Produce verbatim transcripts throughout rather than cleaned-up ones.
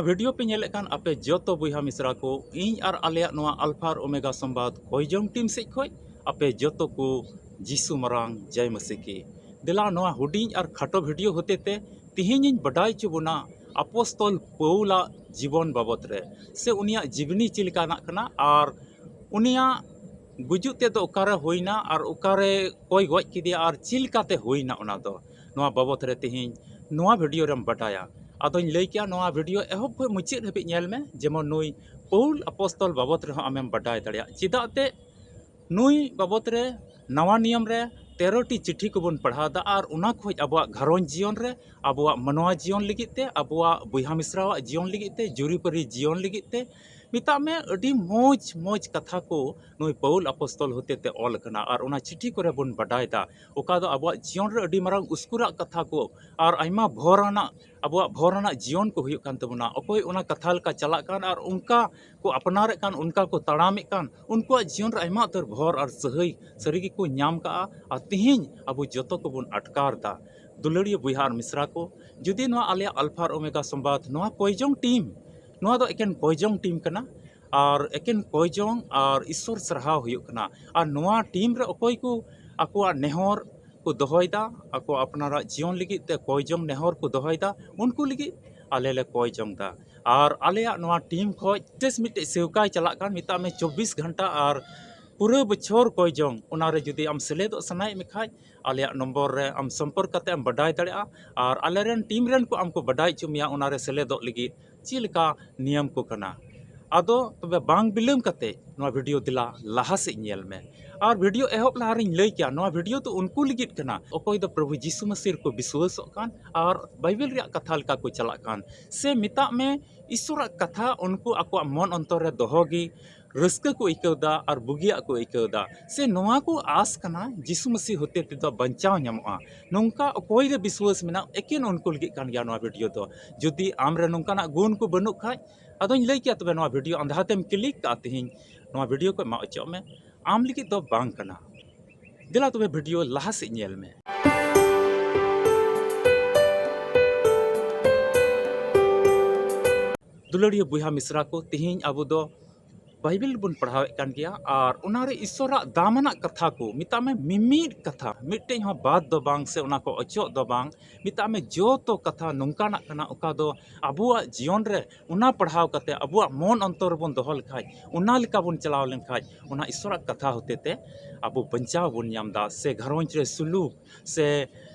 Video ᱯᱮ ᱧᱮᱞᱮᱫ ᱠᱟᱱ ᱟᱯᱮ ᱡᱚᱛᱚ ᱵᱚᱭᱦᱟ ᱢᱤᱥᱨᱟ ᱠᱚ, ᱤᱧ ᱟᱨ ᱟᱞᱮᱭᱟᱜ ᱱᱚᱣᱟ ᱟᱞᱯᱷᱟ ᱟᱨ ᱳᱢᱮᱜᱟ ᱥᱚᱢᱵᱟᱫ ᱠᱚᱭᱡᱚᱝ ᱴᱤᱢ ᱥᱮᱫ ᱠᱷᱚᱱ ᱟᱯᱮ ᱡᱚᱛᱚ ᱠᱚ ᱡᱤᱥᱩ ᱢᱟᱨᱟᱝ ᱡᱟᱭ ᱢᱟᱹᱥᱤ ᱠᱤ᱾ ᱫᱮᱞᱟ ᱱᱚᱣᱟ ᱦᱩᱰᱤᱧ ᱟᱨ ᱠᱷᱟᱴᱚ ᱵᱷᱤᱰᱤᱭᱳ ᱦᱚᱛᱮ ᱛᱮ ᱛᱤᱦᱤᱧ ᱤᱧ ᱵᱟᱰᱟᱭ ᱦᱚᱪᱚ ᱵᱚᱱᱟ ᱟᱯᱚᱥᱛᱚᱞ ᱯᱟᱹᱣᱩᱞᱟᱜ ᱡᱤᱵᱚᱱ ᱵᱟᱵᱚᱛ ᱨᱮ, ᱥᱮ ᱩᱱᱤᱭᱟᱜ ᱡᱤᱵᱽᱱᱤ ᱪᱮᱫ ᱞᱮᱠᱟᱱᱟᱜ ᱠᱟᱱᱟ ᱟᱨ ᱩᱱᱤᱭᱟᱜ ᱜᱩᱡᱩᱜ ᱛᱮᱫᱚ ᱚᱠᱟᱨᱮ ᱦᱩᱭᱱᱟ ᱟᱨ ᱚᱠᱟᱨᱮ ᱚᱠᱚᱭ ᱜᱚᱡ ᱠᱮᱫᱮᱭᱟ ᱟᱨ ᱪᱮᱫ ᱞᱮᱠᱟᱛᱮ ᱦᱩᱭᱱᱟ, ᱚᱱᱟ ᱫᱚ ᱱᱚᱣᱟ ᱵᱟᱵᱚᱛ ᱨᱮ ᱛᱤᱦᱤᱧ ᱱᱚᱣᱟ ᱵᱷᱤᱰᱤᱭᱳ ᱨᱮᱢ ᱵᱟᱰᱟᱭᱟ᱾ ᱟᱫᱚᱧ ᱞᱟᱹᱭ ᱠᱮᱭᱟ, ᱱᱚᱣᱟ ᱵᱷᱤᱰᱤᱭᱳ ᱮᱦᱚᱵ ᱠᱷᱚᱱ ᱢᱩᱪᱟᱹᱫ ᱦᱟᱹᱵᱤᱡ ᱧᱮᱞ ᱢᱮ, ᱡᱮᱢᱚᱱ ᱱᱩᱭ ᱯᱟᱹᱣᱩᱞ ᱟᱯᱚᱥᱛᱚᱞ ᱵᱟᱵᱚᱛ ᱨᱮᱦᱚᱸ ᱟᱢᱮᱢ ᱵᱟᱰᱟᱭ ᱫᱟᱲᱮᱭᱟᱜᱼᱟ᱾ ᱪᱮᱫᱟᱜ ᱛᱮ ᱱᱩᱭ ᱵᱟᱵᱚᱛ ᱨᱮ ᱱᱟᱣᱟ ᱱᱤᱭᱚᱢ ᱨᱮ ᱛᱮᱨᱚ ᱴᱤ ᱪᱤᱴᱷᱤ ᱠᱚᱵᱚᱱ ᱯᱟᱲᱦᱟᱣ ᱮᱫᱟ, ᱟᱨ ᱚᱱᱟ ᱠᱷᱚᱱ ᱟᱵᱚᱣᱟᱜ ᱜᱷᱟᱨᱚᱸᱡᱽ ᱡᱤᱭᱚᱱ ᱨᱮ, ᱟᱵᱚᱣᱟᱜ ᱢᱟᱱᱣᱟ ᱡᱤᱭᱚᱱ ᱞᱟᱹᱜᱤᱫ ᱛᱮ, ᱟᱵᱚᱣᱟᱜ ᱵᱚᱭᱦᱟ ᱢᱤᱥᱨᱟᱣᱟᱜ ᱡᱤᱭᱚᱱ ᱞᱟᱹᱜᱤᱫ ᱛᱮ, ᱡᱩᱨᱤᱯᱟᱹᱨᱤ ᱡᱤᱭᱚᱱ ᱞᱟᱹᱜᱤᱫ ᱛᱮ, ᱢᱮᱛᱟᱜ ᱢᱮ, ᱟᱹᱰᱤ ᱢᱚᱡᱽ ᱢᱚᱡᱽ ᱠᱟᱛᱷᱟ ᱠᱚ ᱱᱩᱭ ᱯᱟᱹᱣᱩᱞ ᱟᱯᱚᱥᱛᱚᱞ ᱦᱚᱛᱮ ᱛᱮ ᱚᱞ ᱟᱠᱟᱱᱟ, ᱟᱨ ᱚᱱᱟ ᱪᱤᱴᱷᱤ ᱠᱚᱨᱮ ᱵᱚᱱ ᱵᱟᱰᱟᱭ ᱮᱫᱟ, ᱚᱠᱟ ᱫᱚ ᱟᱵᱚᱣᱟᱜ ᱡᱤᱭᱚᱱ ᱨᱮ ᱟᱹᱰᱤ ᱢᱟᱨᱟᱝ ᱩᱥᱠᱩᱨᱟᱜ ᱠᱟᱛᱷᱟ ᱠᱚ ᱟᱨ ᱟᱭᱢᱟ ᱵᱷᱚᱨ ᱟᱱᱟᱜ, ᱟᱵᱚᱣᱟᱜ ᱵᱷᱚᱨ ᱟᱱᱟᱜ ᱡᱤᱭᱚᱱ ᱠᱚ ᱦᱩᱭᱩᱜ ᱠᱟᱱ ᱛᱟᱵᱚᱱᱟ᱾ ᱚᱠᱚᱭ ᱚᱱᱟ ᱠᱟᱛᱷᱟ ᱞᱮᱠᱟ ᱪᱟᱞᱟᱜ ᱠᱟᱱ ᱟᱨ ᱚᱱᱠᱟ ᱠᱚ ᱟᱯᱱᱟᱨᱮᱫ ᱠᱟᱱ, ᱚᱱᱠᱟ ᱠᱚ ᱛᱟᱲᱟᱢᱮᱫ ᱠᱟᱱ, ᱩᱱᱠᱩᱣᱟᱜ ᱡᱤᱭᱚᱱ ᱨᱮ ᱟᱭᱢᱟ ᱩᱛᱟᱹᱨ ᱵᱷᱚᱨ ᱟᱨ ᱥᱟᱹᱦᱟᱹᱭ ᱥᱟᱹᱨᱤ ᱜᱮᱠᱚ ᱧᱟᱢ ᱠᱟᱜᱼᱟ᱾ ᱟᱨ ᱛᱤᱦᱤᱧ ᱟᱵᱚ ᱡᱚᱛᱚ ᱠᱚᱵᱚᱱ ᱟᱴᱠᱟᱨ ᱮᱫᱟ᱾ ᱫᱩᱞᱟᱹᱲᱤᱭᱟᱹ ᱵᱚᱭᱦᱟ ᱟᱨ ᱢᱤᱥᱨᱟ ᱠᱚ, ᱡᱩᱫᱤ ᱱᱚᱣᱟ ᱟᱞᱮᱭᱟᱜ ᱟᱞᱯᱷᱟ ᱟᱨ ᱳᱢᱮᱜᱟ ᱥᱚᱢᱵᱟᱫ, ᱱᱚᱣᱟ ᱠᱚᱭᱡᱚᱝ ᱴᱤᱢ, ᱱᱚᱣᱟ ᱫᱚ ᱮᱠᱮᱱ ᱠᱚᱭᱡᱚᱝ ᱴᱤᱢ ᱠᱟᱱᱟ, ᱟᱨ ᱮᱠᱮᱱ ᱠᱚᱭᱡᱚᱝ ᱟᱨ ᱤᱥᱥᱚᱨ ᱥᱟᱨᱦᱟᱣ ᱦᱩᱭᱩᱜ ᱠᱟᱱᱟ᱾ ᱟᱨ ᱱᱚᱣᱟ ᱴᱤᱢ ᱨᱮ ᱚᱠᱚᱭ ᱠᱚ ᱟᱠᱚᱣᱟᱜ ᱱᱮᱦᱚᱨ ᱠᱚ ᱫᱚᱦᱚᱭᱮᱫᱟ, ᱟᱠᱚ ᱟᱯᱱᱟᱨᱟᱜ ᱡᱤᱭᱚᱱ ᱞᱟᱹᱜᱤᱫ ᱛᱮ ᱠᱚᱭᱡᱚᱝ ᱱᱮᱦᱚᱨ ᱠᱚ ᱫᱚᱦᱚᱭᱮᱫᱟ, ᱩᱱᱠᱩ ᱞᱟᱹᱜᱤᱫ ᱟᱞᱮ ᱞᱮ ᱠᱚᱭᱡᱚᱝ ᱮᱫᱟ᱾ ᱟᱨ ᱟᱞᱮᱭᱟᱜ ᱱᱚᱣᱟ ᱴᱤᱢ ᱠᱷᱚᱱ ᱵᱤᱥᱮᱥ ᱢᱤᱫᱴᱮᱡ ᱥᱮᱣᱠᱟᱭ ᱪᱟᱞᱟᱜ ᱠᱟᱱ, ᱢᱮᱛᱟᱜ ᱢᱮ ᱪᱚᱵᱵᱤᱥ ᱜᱷᱚᱱᱴᱟ, ᱟᱨ ᱯᱩᱨᱟᱹ ᱵᱚᱪᱷᱚᱨ ᱠᱚᱭᱡᱚᱝ, ᱚᱱᱟᱨᱮ ᱡᱩᱫᱤ ᱟᱢ ᱥᱮᱞᱮᱫᱚᱜ ᱥᱟᱱᱟᱭᱮᱫ ᱢᱮ ᱠᱷᱟᱡ, ᱟᱞᱮᱭᱟᱜ ᱱᱚᱢᱵᱚᱨ ᱨᱮ ᱟᱢ ᱥᱚᱢᱯᱚᱨᱠ ᱠᱟᱛᱮ ᱮᱢ ᱵᱟᱰᱟᱭ ᱫᱟᱲᱮᱭᱟᱜᱼᱟ᱾ ᱟᱨ ᱟᱞᱮᱨᱮᱱ ᱴᱤᱢ ᱨᱮᱱ ᱠᱚ ᱟᱢ ᱠᱚ ᱵᱟᱰᱟᱭ ᱦᱚᱪᱚ ᱢᱮᱭᱟ ᱚᱱᱟᱨᱮ ᱥᱮᱞᱮᱫᱚᱜ ᱞᱟᱹᱜᱤᱫ ᱪᱮᱫ ᱞᱮᱠᱟ ᱱᱤᱭᱚᱢ ᱠᱚ ᱠᱟᱱᱟ᱾ ᱟᱫᱚ ᱛᱚᱵᱮ ᱵᱟᱝ ᱵᱤᱞᱚᱢ ᱠᱟᱛᱮ ᱱᱚᱣᱟ ᱵᱷᱤᱰᱤᱭᱳ ᱫᱮᱞᱟ ᱞᱟᱦᱟ ᱥᱮᱫ ᱧᱮᱞ ᱢᱮ᱾ ᱟᱨ ᱵᱷᱤᱰᱤᱭᱳ ᱮᱦᱚᱵ ᱞᱟᱦᱟ ᱨᱤᱧ ᱞᱟᱹᱭ ᱠᱮᱭᱟ, ᱱᱚᱣᱟ ᱵᱷᱤᱰᱤᱭᱳ ᱫᱚ ᱩᱱᱠᱩ ᱞᱟᱹᱜᱤᱫ ᱠᱟᱱᱟ, ᱚᱠᱚᱭ ᱫᱚ ᱯᱨᱚᱵᱷᱩ ᱡᱤᱥᱩ ᱢᱟᱹᱥᱤ ᱨᱮᱠᱚ ᱵᱤᱥᱣᱟᱹᱥᱚᱜ ᱠᱟᱱ ᱟᱨ ᱵᱟᱭᱵᱮᱞ ᱨᱮᱭᱟᱜ ᱠᱟᱛᱷᱟ ᱞᱮᱠᱟ ᱠᱚ ᱪᱟᱞᱟᱜ ᱠᱟᱱ, ᱥᱮ ᱢᱮᱛᱟᱜ ᱢᱮ ᱤᱥᱥᱚᱨᱟᱜ ᱠᱟᱛᱷᱟ ᱩᱱᱠᱩ ᱟᱠᱚᱣᱟᱜ ᱢᱚᱱ ᱚᱱᱛᱚᱨ ᱨᱮ ᱫᱚᱦᱚ ᱜᱮ ᱨᱟᱹᱥᱠᱟᱹ ᱠᱚ ᱟᱹᱭᱠᱟᱹᱣ ᱮᱫᱟ ᱟᱨ ᱵᱩᱜᱤᱭᱟᱜ ᱠᱚ ᱟᱹᱭᱠᱟᱹᱣ ᱮᱫᱟ, ᱥᱮ ᱱᱚᱣᱟ ᱠᱚ ᱟᱸᱥ ᱠᱟᱱᱟ ᱡᱤᱥᱩ ᱢᱟᱹᱥᱤ ᱦᱚᱛᱮ ᱛᱮᱫᱚ ᱵᱟᱧᱪᱟᱣ ᱧᱟᱢᱚᱜᱼᱟ᱾ ᱱᱚᱝᱠᱟ ᱚᱠᱚᱭ ᱨᱮ ᱵᱤᱥᱣᱟᱹᱥ ᱢᱮᱱᱟᱜ, ᱮᱠᱮᱱ ᱩᱱᱠᱩ ᱞᱟᱹᱜᱤᱫ ᱠᱟᱱ ᱜᱮᱭᱟ ᱱᱚᱣᱟ ᱵᱷᱤᱰᱤᱭᱳ ᱫᱚ᱾ ᱡᱩᱫᱤ ᱟᱢ ᱨᱮ ᱱᱚᱝᱠᱟᱱᱟᱜ ᱜᱩᱱ ᱠᱚ ᱵᱟᱹᱱᱩᱜ ᱠᱷᱟᱡ, ᱟᱫᱚᱧ ᱞᱟᱹᱭ ᱠᱮᱭᱟ, ᱛᱚᱵᱮ ᱱᱚᱣᱟ ᱵᱷᱤᱰᱤᱭᱳ ᱟᱸᱫᱷᱟ ᱛᱮᱢ ᱠᱞᱤᱠ ᱠᱟᱜᱼᱟ, ᱛᱤᱦᱤᱧ ᱱᱚᱣᱟ ᱵᱷᱤᱰᱤᱭᱳ ᱠᱚ ᱮᱢᱟ ᱚᱪᱚᱜ ᱢᱮ, ᱟᱢ ᱞᱟᱹᱜᱤᱫ ᱫᱚ ᱵᱟᱝ ᱠᱟᱱᱟ᱾ ᱫᱮᱞᱟ ᱛᱚᱵᱮ ᱵᱷᱤᱰᱤᱭᱳ ᱞᱟᱦᱟ ᱥᱮᱫ ᱧᱮᱞ ᱢᱮ᱾ ᱫᱩᱞᱟᱹᱲᱤᱭᱟᱹ ᱵᱚᱭᱦᱟ ᱢᱤᱥᱨᱟ ᱠᱚ, ᱛᱮᱦᱮᱧ ᱟᱵᱚ ᱫᱚ ᱵᱟᱭᱵᱮᱞ ᱵᱚᱱ ᱯᱟᱲᱦᱟᱣᱮᱫ ᱠᱟᱱ ᱜᱮᱭᱟ, ᱟᱨ ᱚᱱᱟᱨᱮ ᱤᱥᱚᱨᱟᱜ ᱫᱟᱢᱟᱱᱟᱜ ᱠᱟᱛᱷᱟ ᱠᱚ, ᱢᱮᱛᱟᱜ ᱢᱮ, ᱢᱤᱢᱤᱫ ᱠᱟᱛᱷᱟ, ᱢᱤᱫᱴᱮᱡ ᱦᱚᱸ ᱵᱟᱫ ᱫᱚ ᱵᱟᱝ, ᱥᱮ ᱚᱱᱟ ᱠᱚ ᱚᱪᱚᱜ ᱫᱚ ᱵᱟᱝ, ᱢᱮᱛᱟᱜ ᱢᱮ, ᱡᱚᱛᱚ ᱠᱟᱛᱷᱟ ᱱᱚᱝᱠᱟᱱᱟᱜ ᱠᱟᱱᱟ, ᱚᱠᱟ ᱫᱚ ᱟᱵᱚᱣᱟᱜ ᱡᱤᱭᱚᱱ ᱨᱮ ᱚᱱᱟ ᱯᱟᱲᱦᱟᱣ ᱠᱟᱛᱮ ᱟᱵᱚᱣᱟᱜ ᱢᱚᱱ ᱚᱱᱛᱚᱨ ᱨᱮᱵᱚᱱ ᱫᱚᱦᱚ ᱞᱮᱠᱷᱟᱡ, ᱚᱱᱟ ᱞᱮᱠᱟ ᱵᱚᱱ ᱪᱟᱞᱟᱣ ᱞᱮᱱᱠᱷᱟᱡ, ᱚᱱᱟ ᱤᱥᱚᱨᱟᱜ ᱠᱟᱛᱷᱟ ᱦᱚᱛᱮ ᱛᱮ ᱟᱵᱚ ᱵᱟᱧᱪᱟᱣ ᱵᱚᱱ ᱧᱟᱢ ᱮᱫᱟ, ᱥᱮ ᱜᱷᱟᱨᱚᱸᱡᱽ ᱨᱮ ᱥᱩᱞᱩᱠ, ᱥᱮ,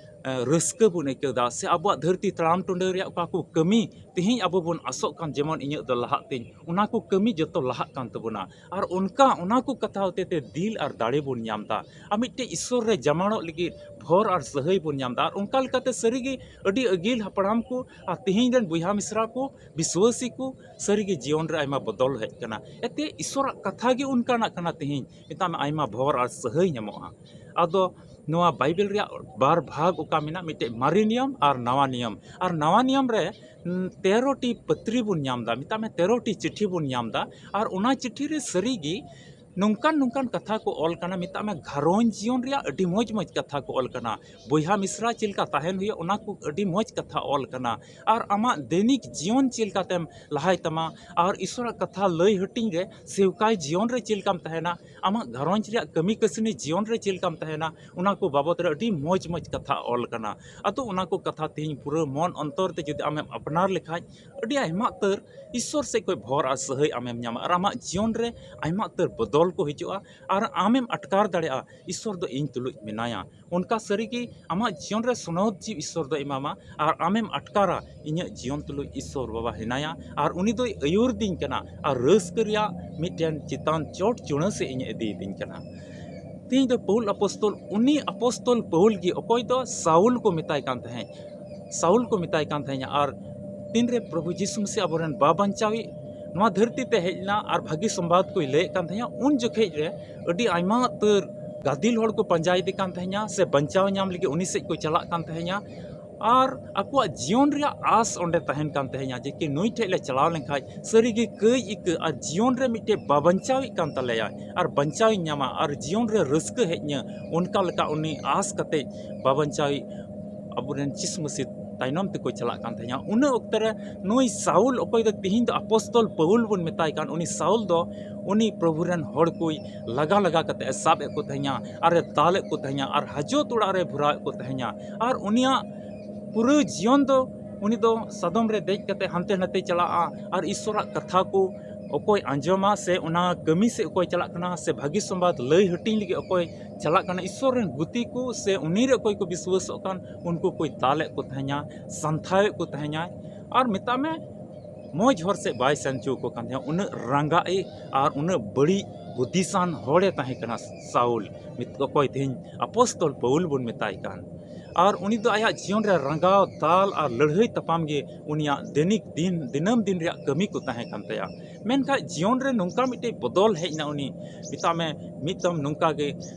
ᱮ, ᱨᱟᱹᱥᱠᱟᱹ ᱵᱚᱱ ᱟᱹᱭᱠᱟᱹᱣ ᱮᱫᱟ, ᱥᱮ ᱟᱵᱚᱣᱟᱜ ᱫᱷᱟᱹᱨᱛᱤ ᱛᱟᱲᱟᱢ ᱴᱩᱰᱟᱹ ᱨᱮᱭᱟᱜ ᱚᱠᱟ ᱠᱚ ᱠᱟᱹᱢᱤ ᱛᱮᱦᱮᱧ ᱟᱵᱚ ᱵᱚᱱ ᱟᱥᱚᱜ ᱠᱟᱱ, ᱡᱮᱢᱚᱱ ᱤᱧᱟᱹᱜ ᱫᱚ ᱞᱟᱦᱟᱜ ᱛᱤᱧ, ᱚᱱᱟ ᱠᱚ ᱠᱟᱹᱢᱤ ᱡᱚᱛᱚ ᱞᱟᱦᱟᱜ ᱠᱟᱱ ᱛᱟᱵᱚᱱᱟ᱾ ᱟᱨ ᱚᱱᱠᱟ, ᱚᱱᱟ ᱠᱚ ᱠᱟᱛᱷᱟ ᱦᱚᱛᱮ ᱛᱮ ᱫᱤᱞ ᱟᱨ ᱫᱟᱲᱮ ᱵᱚᱱ ᱧᱟᱢ ᱮᱫᱟ, ᱟᱨ ᱢᱤᱫᱴᱮᱡ ᱤᱥᱚᱨ ᱨᱮ ᱡᱟᱢᱟᱲᱚᱜ ᱞᱟᱹᱜᱤᱫ ᱵᱷᱚᱨ ᱟᱨ ᱥᱟᱹᱦᱟᱹᱭ ᱵᱚᱱ ᱧᱟᱢ ᱮᱫᱟ᱾ ᱟᱨ ᱚᱱᱠᱟ ᱞᱮᱠᱟᱛᱮ ᱥᱟᱹᱨᱤᱜᱮ ᱟᱹᱰᱤ ᱟᱹᱜᱤᱞ ᱦᱟᱯᱲᱟᱢ ᱠᱚ ᱟᱨ ᱛᱮᱦᱮᱧ ᱨᱮᱱ ᱵᱚᱭᱦᱟ ᱢᱤᱥᱨᱟ ᱠᱚ, ᱵᱤᱥᱣᱟᱹᱥᱤ ᱠᱚ, ᱥᱟᱹᱨᱤᱜᱮ ᱡᱤᱭᱚᱱ ᱨᱮ ᱟᱭᱢᱟ ᱵᱚᱫᱚᱞ ᱦᱮᱡ ᱠᱟᱱᱟ᱾ ᱮᱱᱛᱮ ᱤᱥᱚᱨᱟᱜ ᱠᱟᱛᱷᱟ ᱜᱮ ᱚᱱᱠᱟᱱᱟᱜ ᱠᱟᱱᱟ, ᱛᱮᱦᱮᱧ ᱢᱮᱛᱟᱜ ᱢᱮ ᱟᱭᱢᱟ ᱵᱷᱚᱨ ᱟᱨ ᱥᱟᱹᱦᱟᱹᱭ ᱧᱟᱢᱚᱜᱼᱟ᱾ ᱟᱫᱚ ᱱᱚᱣᱟ ᱵᱟᱭᱵᱮᱞ ᱨᱮᱭᱟᱜ ᱵᱟᱨ ᱵᱷᱟᱜᱽ ᱚᱠᱟ ᱢᱮᱱᱟᱜ, ᱢᱤᱫᱴᱮᱡ ᱢᱟᱨᱮ ᱱᱤᱭᱚᱢ ᱟᱨ ᱱᱟᱣᱟ ᱱᱤᱭᱚᱢ᱾ ᱟᱨ ᱱᱟᱣᱟ ᱱᱤᱭᱚᱢ ᱨᱮ, ᱩᱸ, ᱛᱮᱨᱚ ᱴᱤ ᱯᱟᱹᱛᱨᱤ ᱵᱚᱱ ᱧᱟᱢ ᱮᱫᱟ, ᱢᱮᱛᱟᱜ ᱢᱮ ᱛᱮᱨᱚ ᱴᱤ ᱪᱤᱴᱷᱤ ᱵᱚᱱ ᱧᱟᱢ ᱮᱫᱟ᱾ ᱟᱨ ᱚᱱᱟ ᱪᱤᱴᱷᱤ ᱨᱮ ᱥᱟᱹᱨᱤᱜᱮ ᱱᱚᱝᱠᱟᱱ ᱱᱚᱝᱠᱟᱱ ᱠᱟᱛᱷᱟ ᱠᱚ ᱚᱞ ᱠᱟᱱᱟ, ᱢᱮᱛᱟᱜ ᱢᱮ ᱜᱷᱟᱨᱚᱸᱡᱽ ᱡᱤᱭᱚᱱ ᱨᱮᱭᱟᱜ ᱟᱹᱰᱤ ᱢᱚᱡᱽ ᱢᱚᱡᱽ ᱠᱟᱛᱷᱟ ᱠᱚ ᱚᱞ ᱠᱟᱱᱟ᱾ ᱵᱚᱭᱦᱟ ᱢᱤᱥᱨᱟ ᱪᱮᱫ ᱞᱮᱠᱟ ᱛᱟᱦᱮᱱ ᱦᱩᱭᱩᱜᱼᱟ, ᱚᱱᱟ ᱠᱚ ᱟᱹᱰᱤ ᱢᱚᱡᱽ ᱠᱟᱛᱷᱟ ᱚᱞ ᱠᱟᱱᱟ᱾ ᱟᱨ ᱟᱢᱟᱜ ᱫᱮᱱᱤᱠ ᱡᱤᱭᱚᱱ ᱪᱮᱫ ᱞᱮᱠᱟᱛᱮᱢ ᱞᱟᱦᱟᱭ ᱛᱟᱢᱟ, ᱟᱨ ᱤᱥᱚᱨᱟᱜ ᱠᱟᱛᱷᱟ ᱞᱟᱹᱭ ᱦᱟᱹᱴᱤᱧ ᱨᱮ ᱥᱮᱣᱠᱟᱭ ᱡᱤᱭᱚᱱ ᱨᱮ ᱪᱮᱫ ᱞᱮᱠᱟᱢ ᱛᱟᱦᱮᱱᱟ, ᱟᱢᱟᱜ ᱜᱷᱟᱨᱚᱸᱡᱽ ᱨᱮᱭᱟᱜ ᱠᱟᱹᱢᱤ ᱠᱟᱹᱥᱱᱤ ᱡᱤᱭᱚᱱ ᱨᱮ ᱪᱮᱫ ᱞᱮᱠᱟᱢ ᱛᱟᱦᱮᱱᱟ, ᱚᱱᱟ ᱠᱚ ᱵᱟᱵᱚᱫ ᱨᱮ ᱟᱹᱰᱤ ᱢᱚᱡᱽ ᱢᱚᱡᱽ ᱠᱟᱛᱷᱟ ᱚᱞ ᱠᱟᱱᱟ᱾ ᱟᱫᱚ ᱚᱱᱟ ᱠᱚ ᱠᱟᱛᱷᱟ ᱛᱮᱦᱮᱧ ᱯᱩᱨᱟᱹ ᱢᱚᱱ ᱚᱱᱛᱚᱨ ᱛᱮ ᱡᱩᱫᱤ ᱟᱢᱮᱢ ᱟᱯᱱᱟᱨ ᱞᱮᱠᱷᱟᱡ, ᱟᱹᱰᱤ ᱟᱭᱢᱟ ᱩᱛᱟᱹᱨ ᱤᱥᱚᱨ ᱥᱮᱫ ᱠᱷᱚᱱ ᱵᱷᱚᱨ ᱟᱨ ᱥᱟᱹᱦᱟᱹᱭ ᱟᱢᱮᱢ ᱧᱟᱢᱟ, ᱟᱨ ᱟᱢᱟᱜ ᱡᱤᱭᱚᱱ ᱨᱮ ᱟᱭᱢᱟ ᱩᱛᱟᱹᱨ ᱵᱚᱫᱚᱞ ᱠᱚ ᱦᱤᱡᱩᱜᱼᱟ, ᱟᱨ ᱟᱢᱮᱢ ᱟᱴᱠᱟᱨ ᱫᱟᱲᱮᱭᱟᱜᱼᱟ, ᱤᱥᱚᱨ ᱫᱚ ᱤᱧ ᱛᱩᱞᱩᱡ ᱢᱮᱱᱟᱭᱟ᱾ ᱚᱱᱠᱟ ᱥᱟᱹᱨᱤᱜᱮ ᱟᱢᱟᱜ ᱡᱤᱭᱚᱱ ᱨᱮ ᱥᱚᱱᱚᱛ ᱡᱤᱣᱤ ᱤᱥᱚᱨ ᱫᱚᱭ ᱮᱢᱟᱢᱟ, ᱟᱨ ᱟᱢᱮᱢ ᱟᱴᱠᱟᱨᱟ, ᱤᱧᱟᱹᱜ ᱡᱤᱭᱚᱱ ᱛᱩᱞᱩᱡ ᱤᱥᱚᱨ ᱵᱟᱵᱟ ᱦᱮᱱᱟᱭᱟ, ᱟᱨ ᱩᱱᱤ ᱫᱚᱭ ᱟᱹᱭᱩᱨ ᱫᱤᱧ ᱠᱟᱱᱟ, ᱟᱨ ᱨᱟᱹᱥᱠᱟᱹ ᱨᱮᱭᱟᱜ ᱢᱤᱫᱴᱮᱱ ᱪᱮᱛᱟᱱ ᱪᱚᱴ ᱪᱩᱲᱟᱹ ᱥᱮᱫ ᱤᱧ ᱤᱫᱤᱭᱮᱫᱤᱧ ᱠᱟᱱᱟ᱾ ᱛᱮᱦᱮᱧ ᱫᱚ ᱯᱟᱹᱣᱩᱞ ᱟᱯᱚᱥᱛᱚᱞ, ᱩᱱᱤ ᱟᱯᱚᱥᱛᱚᱞ ᱯᱟᱹᱣᱩᱞ ᱜᱮ, ᱚᱠᱚᱭ ᱫᱚ ᱥᱟᱩᱞ ᱠᱚ ᱢᱮᱛᱟᱭ ᱠᱟᱱ ᱛᱟᱦᱮᱸᱫ, ᱥᱟᱩᱞ ᱠᱚ ᱢᱮᱛᱟᱭ ᱠᱟᱱ ᱛᱟᱦᱮᱸᱫ, ᱟᱨ ᱛᱤᱱᱨᱮ ᱯᱨᱚᱵᱷᱩ ᱡᱤᱥᱩ ᱢᱟᱥᱤ ᱟᱵᱚᱨᱮᱱ ᱵᱟ ᱵᱟᱧᱪᱟᱣᱤᱡ ᱱᱚᱣᱟ ᱫᱷᱟᱹᱨᱛᱤ ᱛᱮ ᱦᱮᱡ ᱞᱮᱱᱟ ᱟᱨ ᱵᱷᱟᱹᱜᱤ ᱥᱚᱢᱵᱟᱫ ᱠᱚᱭ ᱞᱟᱹᱭᱮᱫ ᱠᱟᱱ ᱛᱟᱦᱮᱸᱫ, ᱩᱱ ᱡᱚᱠᱷᱮᱡ ᱨᱮ ᱟᱹᱰᱤ ᱟᱭᱢᱟ ᱩᱛᱟᱹᱨ ᱜᱟᱫᱮᱞ ᱦᱚᱲ ᱠᱚ ᱯᱟᱸᱡᱟᱭᱮᱫᱮ ᱠᱟᱱ ᱛᱟᱦᱮᱸᱫ ᱥᱮ ᱵᱟᱧᱪᱟᱣ ᱧᱟᱢ ᱞᱟᱹᱜᱤᱫ ᱩᱱᱤ ᱥᱮᱫ ᱠᱚ ᱪᱟᱞᱟᱜ ᱠᱟᱱ ᱛᱟᱦᱮᱸᱫ᱾ ᱟᱨ ᱟᱠᱚᱣᱟᱜ ᱡᱤᱭᱚᱱ ᱨᱮᱭᱟᱜ ᱟᱥ ᱚᱸᱰᱮ ᱛᱟᱦᱮᱱ ᱠᱟᱱ ᱛᱟᱦᱮᱸᱫ ᱡᱮ ᱠᱤ ᱱᱩᱭ ᱴᱷᱮᱡ ᱞᱮ ᱪᱟᱞᱟᱣ ᱞᱮᱱᱠᱷᱟᱡ ᱥᱟᱹᱨᱤᱜᱮ ᱠᱟᱹᱭ ᱤᱠᱟᱹ ᱟᱨ ᱡᱤᱭᱚᱱ ᱨᱮ ᱢᱤᱫᱴᱮᱡ ᱵᱟ ᱵᱟᱧᱪᱟᱣᱤᱡ ᱠᱟᱱ ᱛᱟᱞᱮᱭᱟᱭ, ᱟᱨ ᱵᱟᱧᱪᱟᱣᱤᱧ ᱧᱟᱢᱟ, ᱟᱨ ᱡᱤᱭᱚᱱ ᱨᱮ ᱨᱟᱹᱥᱠᱟᱹ ᱦᱮᱡ ᱤᱧᱟᱹ, ᱚᱱᱠᱟ ᱞᱮᱠᱟ ᱩᱱᱤ ᱟᱥ ᱠᱟᱛᱮ ᱵᱟ ᱵᱟᱧᱪᱟᱣᱤᱡ ᱟᱵᱚᱨᱮᱱ ᱡᱤᱥᱩ ᱢᱟᱹᱥᱤ ᱛᱟᱭᱱᱚᱢ ᱛᱮᱠᱚ ᱪᱟᱞᱟᱜ ᱠᱟᱱ ᱛᱟᱦᱮᱸᱱᱟ᱾ ᱩᱱᱟᱹ ᱚᱠᱛᱮ ᱨᱮ ᱱᱩᱭ ᱥᱟᱩᱞ, ᱚᱠᱚᱭ ᱫᱚ ᱛᱤᱦᱤᱧ ᱫᱚ ᱟᱯᱚᱥᱛᱚᱞ ᱯᱟᱹᱣᱩᱞ ᱵᱚᱱ ᱢᱮᱛᱟᱭ ᱠᱟᱱ, ᱩᱱᱤ ᱥᱟᱩᱞ ᱫᱚ ᱩᱱᱤ ᱯᱨᱚᱵᱷᱩ ᱨᱮᱱ ᱦᱚᱲ ᱠᱚᱭ ᱞᱟᱜᱟ ᱞᱟᱜᱟ ᱠᱟᱛᱮ ᱮ ᱥᱟᱵ ᱮᱫ ᱠᱚ ᱛᱟᱦᱮᱸᱱᱟ, ᱟᱨ ᱮ ᱫᱟᱞ ᱮᱫ ᱠᱚ ᱛᱟᱦᱮᱸᱱᱟ, ᱟᱨ ᱦᱟᱡᱚᱛ ᱚᱲᱟᱜ ᱨᱮ ᱵᱷᱚᱨᱟᱣ ᱮᱫ ᱠᱚ ᱛᱟᱦᱮᱸᱱᱟ᱾ ᱟᱨ ᱩᱱᱤᱭᱟᱜ ᱯᱩᱨᱟᱹ ᱡᱤᱭᱚᱱ ᱫᱚ ᱩᱱᱤ ᱫᱚ ᱥᱟᱫᱚᱢ ᱨᱮ ᱫᱮᱡ ᱠᱟᱛᱮ ᱦᱟᱱᱛᱮ ᱱᱟᱛᱮ ᱪᱟᱞᱟᱜᱼᱟ, ᱟᱨ ᱤᱥᱚᱨᱟᱜ ᱠᱟᱛᱷᱟ ᱠᱚ ᱚᱠᱚᱭ ᱟᱸᱡᱚᱢᱟ, ᱥᱮ ᱚᱱᱟ ᱠᱟᱹᱢᱤ ᱥᱮᱫ ᱚᱠᱚᱭ ᱪᱟᱞᱟᱜ ᱠᱟᱱᱟ, ᱥᱮ ᱵᱷᱟᱹᱜᱤ ᱥᱚᱢᱵᱟᱫ ᱞᱟᱹᱭ ᱦᱟᱹᱴᱤᱧ ᱞᱟᱹᱜᱤᱫ ᱚᱠᱚᱭ ᱪᱟᱞᱟᱜ ᱠᱟᱱᱟ, ᱤᱥᱚᱨ ᱨᱮᱱ ᱜᱩᱛᱤ ᱠᱚ ᱥᱮ ᱩᱱᱤ ᱨᱮ ᱚᱠᱚᱭ ᱠᱚ ᱵᱤᱥᱣᱟᱹᱥᱚᱜ ᱠᱟᱱ, ᱩᱱᱠᱩ ᱠᱚᱭ ᱫᱟᱞ ᱮᱫ ᱠᱚ ᱛᱟᱦᱮᱸᱱᱟ, ᱥᱟᱱᱛᱷᱟᱣ ᱮᱫ ᱠᱚ ᱛᱟᱦᱮᱸᱱᱟ᱾ ᱟᱨ ᱢᱮᱛᱟᱜ ᱢᱮ, ᱢᱚᱡᱽ ᱦᱚᱨ ᱥᱮᱫ ᱵᱟᱭ ᱥᱮᱱ ᱦᱚᱪᱚ ᱟᱠᱚ ᱠᱟᱱ ᱛᱟᱦᱮᱸᱱᱟ᱾ ᱩᱱᱟᱹᱜ ᱨᱟᱸᱜᱟᱜ ᱤᱡ ᱟᱨ ᱩᱱᱟᱹᱜ ᱵᱟᱹᱲᱤᱡ ᱦᱩᱫᱤᱥᱟᱱ ᱦᱚᱲᱮ ᱛᱟᱦᱮᱸ ᱠᱟᱱᱟ ᱥᱟᱩᱞ, ᱢᱤᱫ ᱚᱠᱚᱭ ᱛᱮᱦᱮᱧ ᱟᱯᱚᱥᱛᱚᱞ ᱯᱟᱹᱣᱩᱞ ᱵᱚᱱ ᱢᱮᱛᱟᱭ ᱠᱟᱱ᱾ ᱟᱨ ᱩᱱᱤ ᱫᱚ ᱟᱭᱟᱜ ᱡᱤᱭᱚᱱ ᱨᱮ ᱨᱟᱸᱜᱟᱣ, ᱫᱟᱞ ᱟᱨ ᱞᱟᱹᱲᱦᱟᱹᱭ ᱛᱟᱯᱟᱢ ᱜᱮ ᱩᱱᱤᱭᱟᱜ ᱫᱤᱱᱤᱠ ᱫᱤᱱ, ᱫᱤᱱᱟᱹᱢ ᱫᱤᱱ ᱨᱮᱭᱟᱜ ᱠᱟᱹᱢᱤ ᱠᱚ ᱛᱟᱦᱮᱸ ᱠᱟᱱ ᱛᱟᱭᱟ᱾ ᱢᱮᱱᱠᱷᱟᱱ ᱡᱤᱭᱚᱱ ᱨᱮ ᱱᱚᱝᱠᱟ ᱢᱤᱫᱴᱮᱡ ᱵᱚᱫᱚᱞ ᱦᱮᱡ ᱮᱱᱟ᱾ ᱩᱱᱤ ᱢᱮᱛᱟᱜ ᱢᱮ, ᱢᱤᱫ ᱫᱚᱢ ᱱᱚᱝᱠᱟ ᱜᱮ,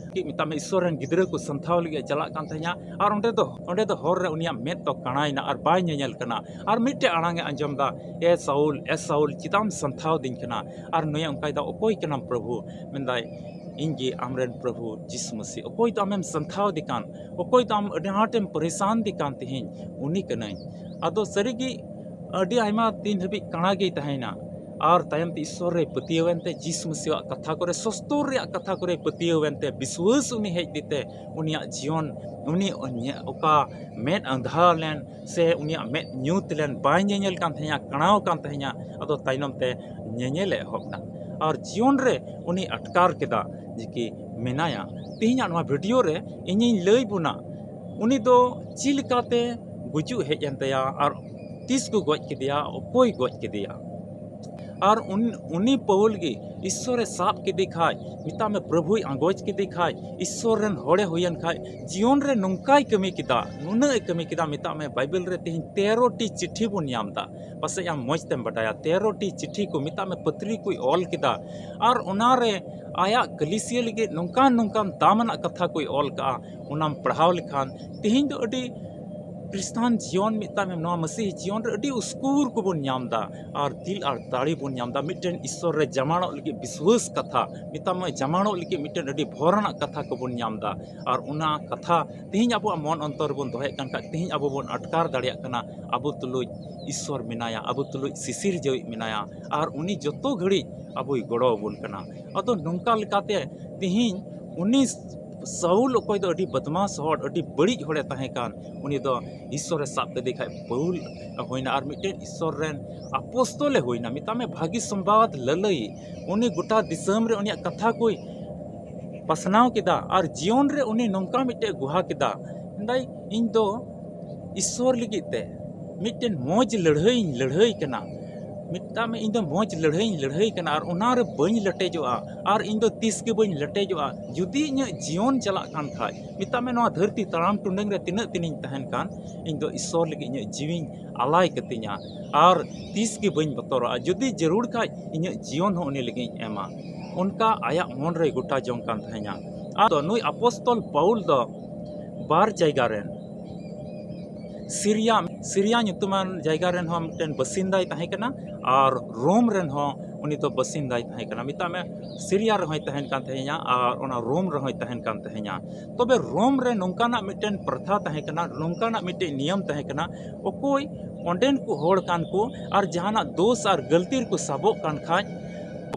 ᱢᱮᱛᱟᱜ ᱢᱮ, ᱤᱥᱚᱨ ᱨᱮᱱ ᱜᱤᱫᱽᱨᱟᱹ ᱠᱚ ᱥᱟᱱᱛᱷᱟᱣ ᱞᱟᱹᱜᱤᱫ ᱮ ᱪᱟᱞᱟᱜ ᱠᱟᱱ ᱛᱟᱦᱮᱸᱱᱟ, ᱟᱨ ᱚᱸᱰᱮ ᱫᱚ, ᱚᱸᱰᱮ ᱫᱚ ᱦᱚᱨ ᱨᱮ ᱩᱱᱤᱭᱟᱜ ᱢᱮᱫ ᱫᱚ ᱠᱟᱬᱟᱭᱮᱱᱟ ᱟᱨ ᱵᱟᱭ ᱧᱮᱧᱮᱞ ᱠᱟᱱᱟ᱾ ᱟᱨ ᱢᱤᱫᱴᱮᱡ ᱟᱲᱟᱝ ᱮ ᱟᱸᱡᱚᱢ ᱮᱫᱟ, "ᱮ ᱥᱟᱩᱞ, ᱮ ᱥᱟᱩᱞ, ᱪᱮᱫᱟᱜ ᱮᱢ ᱥᱟᱱᱛᱷᱟᱣ ᱫᱤᱧ ᱠᱟᱱᱟ?" ᱟᱨ ᱱᱩᱭᱮ ᱚᱱᱠᱟᱭᱮᱫᱟ, "ᱚᱠᱚᱭ ᱠᱟᱱᱟᱢ ᱯᱨᱚᱵᱷᱩ?" ᱢᱮᱱᱫᱟᱭ, "ᱤᱧ ᱜᱮ ᱟᱢᱨᱮᱱ ᱯᱨᱚᱵᱷᱩ ᱡᱤᱥᱩ ᱢᱟᱹᱥᱤ, ᱚᱠᱚᱭ ᱫᱚ ᱟᱢᱮᱢ ᱥᱟᱱᱛᱷᱟᱣ ᱫᱤ ᱠᱟᱱ, ᱚᱠᱚᱭ ᱫᱚ ᱟᱢ ᱟᱹᱰᱤ ᱟᱸᱴᱮᱢ ᱯᱟᱨᱤᱥᱟᱱ ᱫᱤ ᱠᱟᱱ ᱛᱤᱦᱤᱧ, ᱩᱱᱤ ᱠᱟᱹᱱᱟᱹᱧ᱾" ᱟᱫᱚ ᱥᱟᱹᱨᱤᱜᱮ ᱟᱹᱰᱤ ᱟᱭᱢᱟ ᱫᱤᱱ ᱦᱟᱹᱵᱤᱡ ᱠᱟᱬᱟ ᱜᱮᱭ ᱛᱟᱦᱮᱸᱭᱮᱱᱟ᱾ ᱟᱨ ᱛᱟᱭᱚᱢ ᱛᱮ ᱤᱥᱥᱚᱨ ᱨᱮᱭ ᱯᱟᱹᱛᱭᱟᱹᱣ ᱮᱱᱛᱮ, ᱡᱤᱥᱩ ᱢᱟᱹᱥᱤᱭᱟᱜ ᱠᱟᱛᱷᱟ ᱠᱚᱨᱮ, ᱥᱚᱥᱛᱚᱨ ᱨᱮᱭᱟᱜ ᱠᱟᱛᱷᱟ ᱠᱚᱨᱮ ᱯᱟᱹᱛᱭᱟᱹᱣ ᱮᱱᱛᱮ, ᱵᱤᱥᱣᱟᱹᱥ ᱩᱱᱤ ᱦᱮᱡ ᱤᱫᱤᱛᱮ, ᱩᱱᱤᱭᱟᱜ ᱡᱤᱭᱚᱱ, ᱩᱱᱤ ᱚᱠᱟ ᱢᱮᱫ ᱟᱸᱫᱷᱟ ᱞᱮᱱ ᱥᱮ ᱩᱱᱤᱭᱟᱜ ᱢᱮᱫ ᱧᱩᱛ ᱞᱮᱱ, ᱵᱟᱭ ᱧᱮᱧᱮᱞ ᱠᱟᱱ ᱛᱟᱦᱮᱸᱭᱟ, ᱠᱟᱬᱟᱣ ᱠᱟᱱ ᱛᱟᱦᱮᱸᱭᱟ, ᱟᱫᱚ ᱛᱟᱭᱱᱚᱢ ᱛᱮ ᱧᱮᱧᱮᱞᱮ ᱮᱦᱚᱵ ᱮᱱᱟ᱾ ᱟᱨ ᱡᱤᱭᱚᱱ ᱨᱮ ᱩᱱᱤ ᱟᱴᱠᱟᱨ ᱠᱮᱫᱟ ᱡᱮ ᱠᱤ ᱢᱮᱱᱟᱭᱟ᱾ ᱛᱮᱦᱮᱧᱟᱜ ᱱᱚᱣᱟ ᱵᱷᱤᱰᱤᱭᱳ ᱨᱮ ᱤᱧᱤᱧ ᱞᱟᱹᱭ ᱵᱚᱱᱟ, ᱩᱱᱤ ᱫᱚ ᱪᱮᱫ ᱞᱮᱠᱟᱛᱮ ᱜᱩᱡᱩᱜ ᱦᱮᱡ ᱮᱱ ᱛᱟᱭᱟ ᱟᱨ ᱛᱤᱥ ᱠᱚ ᱜᱚᱡ ᱠᱮᱫᱮᱭᱟ, ᱚᱠᱚᱭ ᱜᱚᱡ ᱠᱮᱫᱮᱭᱟ᱾ ᱟᱨ ᱩᱱ-, ᱩᱱᱤ ᱯᱟᱹᱣᱩᱞ ᱜᱮ ᱤᱥᱥᱚᱨᱮ ᱥᱟᱵ ᱠᱮᱫᱮ ᱠᱷᱟᱡ, ᱢᱮᱛᱟᱜ ᱢᱮ, ᱯᱨᱚᱵᱷᱩᱭ ᱟᱸᱜᱚᱪ ᱠᱮᱫᱮ ᱠᱷᱟᱡ, ᱤᱥᱥᱚᱨ ᱨᱮᱱ ᱦᱚᱲᱮ ᱦᱩᱭᱮᱱ ᱠᱷᱟᱡ, ᱡᱤᱭᱚᱱ ᱨᱮ ᱱᱚᱝᱠᱟᱭ ᱠᱟᱹᱢᱤ ᱠᱮᱫᱟ, ᱱᱩᱱᱟᱹᱜ ᱮ ᱠᱟᱹᱢᱤ ᱠᱮᱫᱟ, ᱢᱮᱛᱟᱜ ᱢᱮ, ᱵᱟᱭᱵᱮᱞ ᱨᱮ ᱛᱮᱦᱮᱧ ᱛᱮᱨᱚ ᱴᱤ ᱪᱤᱴᱷᱤ ᱵᱚᱱ ᱧᱟᱢ ᱮᱫᱟ᱾ ᱯᱟᱥᱮᱡ ᱟᱢ ᱢᱚᱡᱽ ᱛᱮᱢ ᱵᱟᱰᱟᱭᱟ, ᱛᱮᱨᱚ ᱴᱤ ᱪᱤᱴᱷᱤ ᱠᱚ, ᱢᱮᱛᱟᱜ ᱢᱮ, ᱯᱟᱹᱛᱨᱤ ᱠᱚᱭ ᱚᱞ ᱠᱮᱫᱟ᱾ ᱟᱨ ᱚᱱᱟᱨᱮ ᱟᱭᱟᱜ ᱠᱟᱹᱞᱤᱥᱤᱭᱟᱹ ᱞᱟᱹᱜᱤᱫ ᱱᱚᱝᱠᱟᱱ ᱱᱚᱝᱠᱟᱱ ᱫᱟᱢᱟᱱᱟᱜ ᱠᱟᱛᱷᱟ ᱠᱚᱭ ᱚᱞ ᱠᱟᱜᱼᱟ, ᱚᱱᱟᱢ ᱯᱟᱲᱦᱟᱣ ᱞᱮᱠᱷᱟᱱ ᱛᱮᱦᱮᱧ ᱫᱚ ᱟᱹᱰᱤ ᱠᱷᱨᱤᱥᱴᱟᱱ ᱡᱤᱭᱚᱱ ᱢᱮᱛᱟᱜ ᱢᱮ, ᱱᱚᱣᱟ ᱢᱟᱹᱥᱤᱦᱤ ᱡᱤᱭᱚᱱ ᱨᱮ ᱟᱹᱰᱤ ᱩᱥᱠᱩᱨ ᱠᱚᱵᱚᱱ ᱧᱟᱢ ᱮᱫᱟ ᱟᱨ ᱫᱤᱞ ᱟᱨ ᱫᱟᱲᱮ ᱵᱚᱱ ᱧᱟᱢ ᱮᱫᱟ᱾ ᱢᱤᱫᱴᱮᱱ ᱤᱥᱥᱚᱨ ᱨᱮ ᱡᱟᱢᱟᱲᱚᱜ ᱞᱟᱹᱜᱤᱫ ᱵᱤᱥᱣᱟᱹᱥ ᱠᱟᱛᱷᱟ, ᱢᱮᱛᱟᱜ ᱢᱮ ᱡᱟᱢᱟᱲᱚᱜ ᱞᱟᱹᱜᱤᱫ ᱢᱤᱫᱴᱮᱱ ᱟᱹᱰᱤ ᱵᱷᱚᱨ ᱟᱱᱟᱜ ᱠᱟᱛᱷᱟ ᱠᱚᱵᱚᱱ ᱧᱟᱢ ᱮᱫᱟ᱾ ᱟᱨ ᱚᱱᱟ ᱠᱟᱛᱷᱟ ᱛᱮᱦᱮᱧ ᱟᱵᱚᱣᱟᱜ ᱢᱚᱱ ᱚᱱᱛᱚᱨ ᱨᱮᱵᱚᱱ ᱫᱚᱦᱚᱭᱮᱫ ᱠᱟᱱ ᱠᱷᱟᱡ, ᱛᱮᱦᱮᱧ ᱟᱵᱚ ᱵᱚᱱ ᱟᱴᱠᱟᱨ ᱫᱟᱲᱮᱭᱟᱜ ᱠᱟᱱᱟ ᱟᱵᱚ ᱛᱩᱞᱩᱡ ᱤᱥᱥᱚᱨ ᱢᱮᱱᱟᱭᱟ, ᱟᱵᱚ ᱛᱩᱞᱩᱡ ᱥᱤᱥᱤᱨ ᱡᱟᱹᱣᱤᱡ ᱢᱮᱱᱟᱭᱟ ᱟᱨ ᱩᱱᱤ ᱡᱚᱛᱚ ᱜᱷᱟᱹᱲᱤᱡ ᱟᱵᱚᱭ ᱜᱚᱲᱚ ᱟᱵᱚᱱ ᱠᱟᱱᱟ᱾ ᱟᱫᱚ ᱱᱚᱝᱠᱟ ᱞᱮᱠᱟᱛᱮ ᱛᱮᱦᱮᱧ ᱩᱱᱤ ᱥᱟᱩᱞ, ᱚᱠᱚᱭ ᱫᱚ ᱟᱹᱰᱤ ᱵᱚᱫᱢᱟᱥ ᱦᱚᱲ, ᱟᱹᱰᱤ ᱵᱟᱹᱲᱤᱡ ᱦᱚᱲᱮ ᱛᱟᱦᱮᱸ ᱠᱟᱱ, ᱩᱱᱤ ᱫᱚ ᱤᱥᱥᱚᱨᱮ ᱥᱟᱵ ᱠᱮᱫᱮ ᱠᱷᱟᱡ ᱯᱟᱹᱣᱩᱞ ᱦᱩᱭᱱᱟ, ᱟᱨ ᱢᱤᱫᱴᱮᱱ ᱤᱥᱥᱚᱨ ᱨᱮᱱ ᱟᱯᱚᱥᱛᱚᱞᱮ ᱦᱩᱭᱱᱟ᱾ ᱢᱮᱛᱟᱜ ᱢᱮ ᱵᱷᱟᱹᱜᱤ ᱥᱚᱢᱵᱟᱫ ᱞᱟᱹᱞᱟᱹᱭ, ᱩᱱᱤ ᱜᱚᱴᱟ ᱫᱤᱥᱚᱢ ᱨᱮ ᱩᱱᱤᱭᱟᱜ ᱠᱟᱛᱷᱟ ᱠᱚᱭ ᱯᱟᱥᱱᱟᱣ ᱠᱮᱫᱟ, ᱟᱨ ᱡᱤᱭᱚᱱ ᱨᱮ ᱩᱱᱤ ᱱᱚᱝᱠᱟ ᱢᱤᱫᱴᱮᱡ ᱜᱩᱦᱟ ᱠᱮᱫᱟ, ᱢᱮᱱᱫᱟᱭ, "ᱤᱧ ᱫᱚ ᱤᱥᱥᱚᱨ ᱞᱟᱹᱜᱤᱫ ᱛᱮ ᱢᱤᱫᱴᱮᱱ ᱢᱚᱡᱽ ᱞᱟᱹᱲᱦᱟᱹᱭᱤᱧ ᱞᱟᱹᱲᱦᱟᱹᱭ ᱠᱟᱱᱟ, ᱢᱮᱛᱟᱜ ᱢᱮ ᱤᱧ ᱫᱚ ᱢᱚᱡᱽ ᱞᱟᱹᱲᱦᱟᱹᱭᱤᱧ ᱞᱟᱹᱲᱦᱟᱹᱭ ᱠᱟᱱᱟ ᱟᱨ ᱚᱱᱟ ᱨᱮ ᱵᱟᱹᱧ ᱞᱮᱴᱮᱡᱚᱜᱼᱟ, ᱟᱨ ᱤᱧ ᱫᱚ ᱛᱤᱥ ᱜᱮ ᱵᱟᱹᱧ ᱞᱮᱴᱮᱡᱚᱜᱼᱟ᱾ ᱡᱩᱫᱤ ᱤᱧᱟᱹᱜ ᱡᱤᱭᱚᱱ ᱪᱟᱞᱟᱜ ᱠᱟᱱ ᱠᱷᱟᱡ, ᱢᱮᱛᱟᱜ ᱢᱮ ᱱᱚᱣᱟ ᱫᱷᱟᱹᱨᱛᱤ ᱛᱟᱲᱟᱢ ᱴᱩᱰᱟᱹᱝ ᱨᱮ ᱛᱤᱱᱟᱹᱜ ᱫᱤᱱᱤᱧ ᱛᱟᱦᱮᱱ ᱠᱟᱱ, ᱤᱧ ᱫᱚ ᱤᱥᱥᱚᱨ ᱞᱟᱹᱜᱤᱫ ᱤᱧᱟᱹᱜ ᱡᱤᱣᱤᱧ ᱟᱞᱟᱭ ᱠᱟᱹᱛᱤᱧᱟ ᱟᱨ ᱛᱤᱥ ᱜᱮ ᱵᱟᱹᱧ ᱵᱚᱛᱚᱨᱚᱜᱼᱟ᱾ ᱡᱩᱫᱤ ᱡᱟᱹᱨᱩᱲ ᱠᱷᱟᱡ ᱤᱧᱟᱹᱜ ᱡᱤᱭᱚᱱ ᱦᱚᱸ ᱩᱱᱤ ᱞᱟᱹᱜᱤᱫ ᱤᱧ ᱮᱢᱟ᱾" ᱚᱱᱠᱟ ᱟᱭᱟᱜ ᱢᱚᱱ ᱨᱮᱭ ᱜᱚᱴᱟ ᱡᱚᱝ ᱠᱟᱱ ᱛᱟᱦᱮᱸᱧᱟ᱾ ᱟᱫᱚ ᱱᱩᱭ ᱟᱯᱚᱥᱛᱚᱞ ᱯᱟᱣᱩᱞ ᱫᱚ ᱵᱟᱨ ᱡᱟᱭᱜᱟ ᱨᱮᱱ, ᱥᱤᱨᱤᱭᱟ, ᱥᱤᱨᱤᱭᱟ ᱧᱩᱛᱩᱢᱟᱱ ᱡᱟᱭᱜᱟ ᱨᱮᱱ ᱦᱚᱸ ᱢᱤᱫᱴᱮᱱ ᱵᱟᱥᱤᱱᱫᱟᱭ ᱛᱟᱦᱮᱸ ᱠᱟᱱᱟ, ᱟᱨ ᱨᱳᱢ ᱨᱮᱱ ᱦᱚᱸ ᱩᱱᱤ ᱫᱚ ᱵᱟᱥᱤᱱᱫᱟᱭ ᱛᱟᱦᱮᱸ ᱠᱟᱱᱟ᱾ ᱢᱮᱛᱟᱜ ᱢᱮ ᱥᱤᱨᱤᱭᱟ ᱨᱮᱦᱚᱸᱭ ᱛᱟᱦᱮᱱ ᱠᱟᱱ ᱛᱟᱦᱮᱸᱧᱟ ᱟᱨ ᱚᱱᱟ ᱨᱳᱢ ᱨᱮᱦᱚᱸᱭ ᱛᱟᱦᱮᱱ ᱠᱟᱱ ᱛᱟᱦᱮᱸᱧᱟ᱾ ᱛᱚᱵᱮ ᱨᱳᱢ ᱨᱮ ᱱᱚᱝᱠᱟᱱᱟᱜ ᱢᱤᱫᱴᱮᱱ ᱯᱨᱚᱛᱷᱟ ᱛᱟᱦᱮᱸ ᱠᱟᱱᱟ, ᱱᱚᱝᱠᱟᱱᱟᱜ ᱢᱤᱫᱴᱮᱱ ᱱᱤᱭᱚᱢ ᱛᱟᱦᱮᱸ ᱠᱟᱱᱟ, ᱚᱠᱚᱭ ᱚᱸᱰᱮᱱ ᱠᱚ ᱦᱚᱲ ᱠᱟᱱ ᱠᱚ ᱟᱨ ᱡᱟᱦᱟᱱᱟᱜ ᱫᱳᱥ ᱟᱨ ᱜᱟᱹᱞᱛᱤ ᱨᱮᱠᱚ ᱥᱟᱵᱚᱜ ᱠᱟᱱ ᱠᱷᱟᱡ,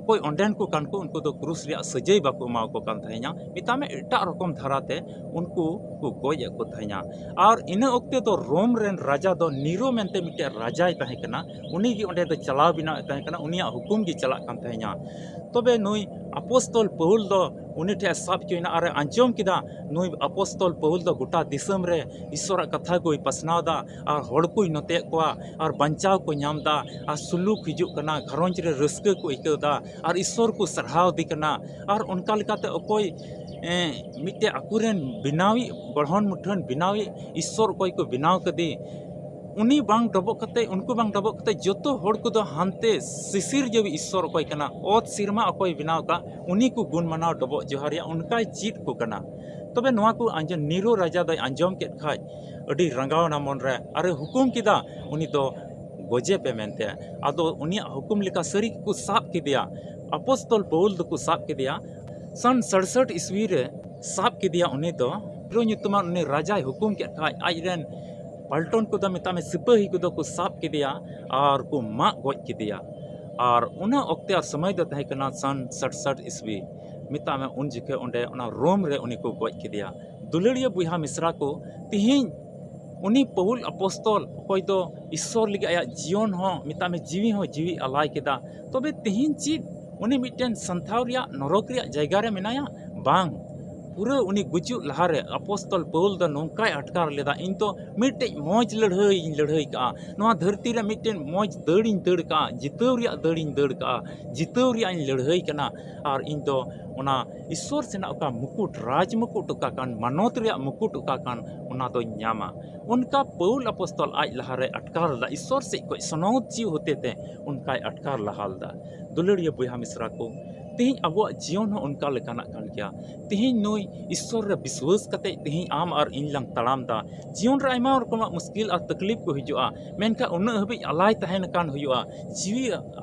ᱚᱠᱚᱭ ᱚᱸᱰᱮᱱ ᱠᱚ ᱠᱟᱱ ᱠᱚ, ᱩᱱᱠᱩ ᱫᱚ ᱠᱨᱩᱥ ᱨᱮᱭᱟᱜ ᱥᱟᱹᱡᱟᱹᱭ ᱵᱟᱠᱚ ᱮᱢᱟ ᱠᱚ ᱠᱟᱱ ᱛᱟᱦᱮᱸᱧᱟ᱾ ᱢᱮᱛᱟᱜ ᱢᱮ ᱮᱴᱟᱜ ᱨᱚᱠᱚᱢ ᱫᱷᱟᱨᱟᱛᱮ ᱩᱱᱠᱩ ᱠᱚ ᱜᱚᱡ ᱮᱫ ᱠᱚ ᱛᱟᱦᱮᱸᱧᱟ᱾ ᱟᱨ ᱤᱱᱟᱹ ᱚᱠᱛᱮ ᱫᱚ ᱨᱳᱢ ᱨᱮᱱ ᱨᱟᱡᱟ ᱫᱚ ᱱᱤᱨᱳ ᱢᱮᱱᱛᱮ ᱢᱤᱫᱴᱮᱱ ᱨᱟᱡᱟᱭ ᱛᱟᱦᱮᱸ ᱠᱟᱱᱟ᱾ ᱩᱱᱤ ᱜᱮ ᱚᱸᱰᱮ ᱫᱚ ᱪᱟᱞᱟᱣ ᱵᱮᱱᱟᱣᱮᱫ ᱛᱟᱦᱮᱸ ᱠᱟᱱᱟ, ᱩᱱᱤᱭᱟᱜ ᱦᱩᱠᱩᱢ ᱜᱮ ᱪᱟᱞᱟᱜ ᱠᱟᱱ ᱛᱟᱦᱮᱸᱧᱟ᱾ ᱛᱚᱵᱮ ᱱᱩᱭ ᱟᱯᱚᱥᱛᱚᱞ ᱯᱟᱹᱣᱩᱞ ᱫᱚ ᱩᱱᱤ ᱴᱷᱮᱱ ᱥᱟᱵ ᱦᱚᱪᱚᱭᱮᱱᱟ ᱟᱨᱮ ᱟᱸᱡᱚᱢ ᱠᱮᱫᱟ, ᱱᱩᱭ ᱟᱯᱚᱥᱛᱚᱞ ᱯᱟᱹᱣᱩᱞ ᱫᱚ ᱜᱚᱴᱟ ᱫᱤᱥᱚᱢ ᱨᱮ ᱤᱥᱥᱚᱨᱟᱜ ᱠᱟᱛᱷᱟ ᱠᱚᱭ ᱯᱟᱥᱱᱟᱣ ᱮᱫᱟ ᱟᱨ ᱦᱚᱲ ᱠᱚᱭ ᱱᱚᱛᱮᱭᱮᱫ ᱠᱚᱣᱟ ᱟᱨ ᱵᱟᱧᱪᱟᱣ ᱠᱚ ᱧᱟᱢ ᱮᱫᱟ ᱟᱨ ᱥᱩᱞᱩᱠ ᱦᱤᱡᱩᱜ ᱠᱟᱱᱟ, ᱜᱷᱟᱨᱚᱸᱡᱽ ᱨᱮ ᱨᱟᱹᱥᱠᱟᱹ ᱠᱚ ᱟᱹᱭᱠᱟᱹᱣ ᱮᱫᱟ ᱟᱨ ᱤᱥᱥᱚᱨ ᱠᱚ ᱥᱟᱨᱦᱟᱣ ᱮᱫᱮ ᱠᱟᱱᱟ᱾ ᱟᱨ ᱚᱱᱠᱟ ᱞᱮᱠᱟᱛᱮ ᱚᱠᱚᱭ, ᱮᱸ, ᱢᱤᱫᱴᱮᱡ ᱟᱠᱚᱨᱮᱱ ᱵᱮᱱᱟᱣᱤᱡ, ᱜᱚᱲᱦᱚᱱ ᱢᱩᱴᱷᱟᱹᱱ ᱵᱮᱱᱟᱣᱤᱡ ᱤᱥᱥᱚᱨ ᱚᱠᱚᱭ ᱠᱚ ᱵᱮᱱᱟᱣ ᱠᱟᱫᱮ, ᱩᱱᱤ ᱵᱟᱝ ᱰᱚᱵᱚᱜ ᱠᱟᱛᱮ, ᱩᱱᱠᱩ ᱵᱟᱝ ᱰᱚᱵᱚᱜ ᱠᱟᱛᱮ ᱡᱚᱛᱚ ᱦᱚᱲ ᱠᱚᱫᱚ ᱦᱟᱱᱛᱮ ᱥᱤᱥᱤᱨ ᱡᱟᱹᱣᱤ ᱤᱥᱥᱚᱨ ᱚᱠᱚᱭ ᱠᱟᱱᱟ, ᱚᱛ ᱥᱮᱨᱢᱟ ᱚᱠᱚᱭ ᱵᱮᱱᱟᱣ ᱠᱟᱜ, ᱩᱱᱤ ᱠᱚ ᱜᱩᱱ ᱢᱟᱱᱟᱣ ᱰᱚᱵᱚᱜ ᱡᱚᱦᱟᱨ ᱨᱮᱭᱟᱜ ᱚᱱᱠᱟᱭ ᱪᱮᱫ ᱠᱚ ᱠᱟᱱᱟ᱾ ᱛᱚᱵᱮ ᱱᱚᱣᱟ ᱠᱚ ᱟᱸᱡᱚᱢ, ᱱᱤᱨᱳ ᱨᱟᱡᱟ ᱫᱚᱭ ᱟᱸᱡᱚᱢ ᱠᱮᱫ ᱠᱷᱟᱡ ᱟᱹᱰᱤ ᱨᱟᱸᱜᱟᱣ ᱮᱱᱟ ᱢᱚᱱ ᱨᱮ, ᱟᱨᱮ ᱦᱩᱠᱩᱢ ᱠᱮᱫᱟ ᱩᱱᱤ ᱫᱚ ᱜᱚᱡᱮ ᱯᱮ ᱢᱮᱱᱛᱮ᱾ ᱟᱫᱚ ᱩᱱᱤᱭᱟᱜ ᱦᱩᱠᱩᱢ ᱞᱮᱠᱟ ᱥᱟᱹᱨᱤ ᱜᱮᱠᱚ ᱥᱟᱵ ᱠᱮᱫᱮᱭᱟ, ᱟᱯᱚᱥᱛᱚᱞ ᱯᱟᱹᱣᱩᱞ ᱫᱚᱠᱚ ᱥᱟᱵ ᱠᱮᱫᱮᱭᱟ᱾ ᱥᱟᱱ ᱥᱟᱲᱥᱟᱴ ᱤᱥᱣᱤ ᱨᱮ ᱥᱟᱵ ᱠᱮᱫᱮᱭᱟ ᱩᱱᱤ ᱫᱚ᱾ ᱱᱤᱨᱳ ᱧᱩᱛᱩᱢᱟᱱ ᱩᱱᱤ ᱨᱟᱡᱟᱭ ᱦᱩᱠᱩᱢ ᱠᱮᱫ ᱠᱷᱟᱡ, ᱟᱡ ᱨᱮᱱ ᱯᱟᱞᱴᱚᱱ ᱠᱚᱫᱚ, ᱢᱮᱛᱟᱜ ᱢᱮ, ᱥᱤᱯᱟᱹᱦᱤ ᱠᱚᱫᱚ ᱠᱚ ᱥᱟᱵ ᱠᱮᱫᱮᱭᱟ ᱟᱨ ᱠᱚ ᱢᱟᱜ ᱜᱚᱡ ᱠᱮᱫᱮᱭᱟ᱾ ᱟᱨ ᱚᱱᱟ ᱚᱠᱛᱮ ᱟᱨ ᱥᱚᱢᱚᱭ ᱫᱚ ᱛᱟᱦᱮᱸ ᱠᱟᱱᱟ ᱥᱟᱱ ᱥᱟᱲᱥᱟᱴ ᱤᱥᱣᱤ, ᱢᱮᱛᱟᱜ ᱢᱮ, ᱩᱱ ᱡᱚᱠᱷᱮᱡ ᱚᱸᱰᱮ ᱚᱱᱟ ᱨᱳᱢ ᱨᱮ ᱩᱱᱤ ᱠᱚ ᱜᱚᱡ ᱠᱮᱫᱮᱭᱟ᱾ ᱫᱩᱞᱟᱹᱲᱤᱭᱟᱹ ᱵᱚᱭᱦᱟ ᱢᱤᱥᱨᱟ ᱠᱚ, ᱛᱤᱦᱤᱧ ᱩᱱᱤ ᱯᱟᱹᱣᱩᱞ ᱟᱯᱚᱥᱛᱚᱞ, ᱚᱠᱚᱭ ᱫᱚ ᱤᱥᱥᱚᱨ ᱞᱟᱹᱜᱤᱫ ᱟᱭᱟᱜ ᱡᱤᱭᱚᱱ ᱦᱚᱸ, ᱢᱮᱛᱟᱜ ᱢᱮ, ᱡᱤᱣᱤ ᱦᱚᱸ ᱡᱤᱣᱤ ᱟᱞᱟᱭ ᱠᱮᱫᱟ, ᱛᱚᱵᱮ ᱛᱤᱦᱤᱧ ᱪᱮᱫ ᱩᱱᱤ ᱢᱤᱫᱴᱮᱱ ᱥᱟᱱᱛᱷᱟᱣ ᱨᱮᱭᱟᱜ, ᱱᱚᱨᱚᱠ ᱨᱮᱭᱟᱜ ᱡᱟᱭᱜᱟ ᱨᱮ ᱢᱮᱱᱟᱭᱟ? ᱵᱟᱝ᱾ ᱯᱩᱨᱟᱹ ᱩᱱᱤ ᱜᱩᱡᱩᱜ ᱞᱟᱦᱟᱨᱮ ᱟᱯᱚᱥᱛᱚᱞ ᱯᱟᱹᱣᱩᱞ ᱫᱚ ᱱᱚᱝᱠᱟᱭ ᱟᱴᱠᱟᱨ ᱞᱮᱫᱟ, "ᱤᱧ ᱫᱚ ᱢᱤᱫᱴᱮᱡ ᱢᱚᱡᱽ ᱞᱟᱹᱲᱦᱟᱹᱭᱤᱧ ᱞᱟᱹᱲᱦᱟᱹᱭ ᱠᱟᱜᱼᱟ, ᱱᱚᱣᱟ ᱫᱷᱟᱹᱨᱛᱤ ᱨᱮ ᱢᱤᱫᱴᱮᱱ ᱢᱚᱡᱽ ᱫᱟᱹᱲᱤᱧ ᱫᱟᱹᱲ ᱠᱟᱜᱼᱟ, ᱡᱤᱛᱟᱹᱣ ᱨᱮᱭᱟᱜ ᱫᱟᱹᱲᱤᱧ ᱫᱟᱹᱲ ᱠᱟᱜᱼᱟ, ᱡᱤᱛᱟᱹᱣ ᱨᱮᱭᱟᱜ ᱤᱧ ᱞᱟᱹᱲᱦᱟᱹᱭ ᱠᱟᱱᱟ, ᱟᱨ ᱤᱧ ᱫᱚ ᱚᱱᱟ ᱤᱥᱥᱚᱨ ᱥᱮᱱᱟᱜ ᱚᱠᱟ ᱢᱩᱠᱩᱴ, ᱨᱟᱡᱽ ᱢᱩᱠᱩᱴ ᱚᱠᱟ ᱠᱟᱱ, ᱢᱟᱱᱚᱛ ᱨᱮᱭᱟᱜ ᱢᱩᱠᱩᱴ ᱚᱠᱟ ᱠᱟᱱ, ᱚᱱᱟ ᱫᱚᱧ ᱧᱟᱢᱟ᱾" ᱚᱱᱠᱟ ᱯᱟᱹᱣᱩᱞ ᱟᱯᱚᱥᱛᱚᱞ ᱟᱡ ᱞᱟᱦᱟᱨᱮ ᱟᱴᱠᱟᱨ ᱞᱮᱫᱟ, ᱤᱥᱥᱚᱨ ᱥᱮᱫ ᱠᱷᱚᱱ ᱥᱚᱱᱚᱛ ᱡᱤᱣᱤ ᱦᱚᱛᱮᱛᱮ ᱚᱱᱠᱟᱭ ᱟᱴᱠᱟᱨ ᱞᱟᱦᱟ ᱞᱮᱫᱟ᱾ ᱫᱩᱞᱟᱹᱲᱤᱭᱟᱹ ᱵᱚᱭᱦᱟ ᱢᱤᱥᱨᱟ ᱠᱚ, ᱛᱮᱦᱮᱧ ᱟᱵᱚᱣᱟᱜ ᱡᱤᱭᱚᱱ ᱦᱚᱸ ᱚᱱᱠᱟ ᱞᱮᱠᱟᱱᱟᱜ ᱠᱟᱱ ᱜᱮᱭᱟ᱾ ᱛᱮᱦᱮᱧ ᱱᱩᱭ ᱤᱥᱥᱚᱨ ᱨᱮ ᱵᱤᱥᱣᱟᱹᱥ ᱠᱟᱛᱮ ᱛᱮᱦᱮᱧ ᱟᱢ ᱟᱨ ᱤᱧ ᱞᱟᱝ ᱛᱟᱲᱟᱢ ᱫᱟ᱾ ᱡᱤᱭᱚᱱ ᱨᱮ ᱟᱭᱢᱟ ᱨᱚᱠᱚᱢᱟᱜ ᱢᱩᱥᱠᱤᱞ ᱟᱨ ᱛᱟᱠᱞᱤᱯ ᱠᱚ ᱦᱤᱡᱩᱜᱼᱟ, ᱢᱮᱱᱠᱷᱟᱱ ᱩᱱᱟᱹᱜ ᱦᱟᱹᱵᱤᱡ ᱟᱞᱟᱭ ᱛᱟᱦᱮᱱ ᱠᱟᱱ ᱦᱩᱭᱩᱜᱼᱟ᱾ ᱡᱤᱣᱤ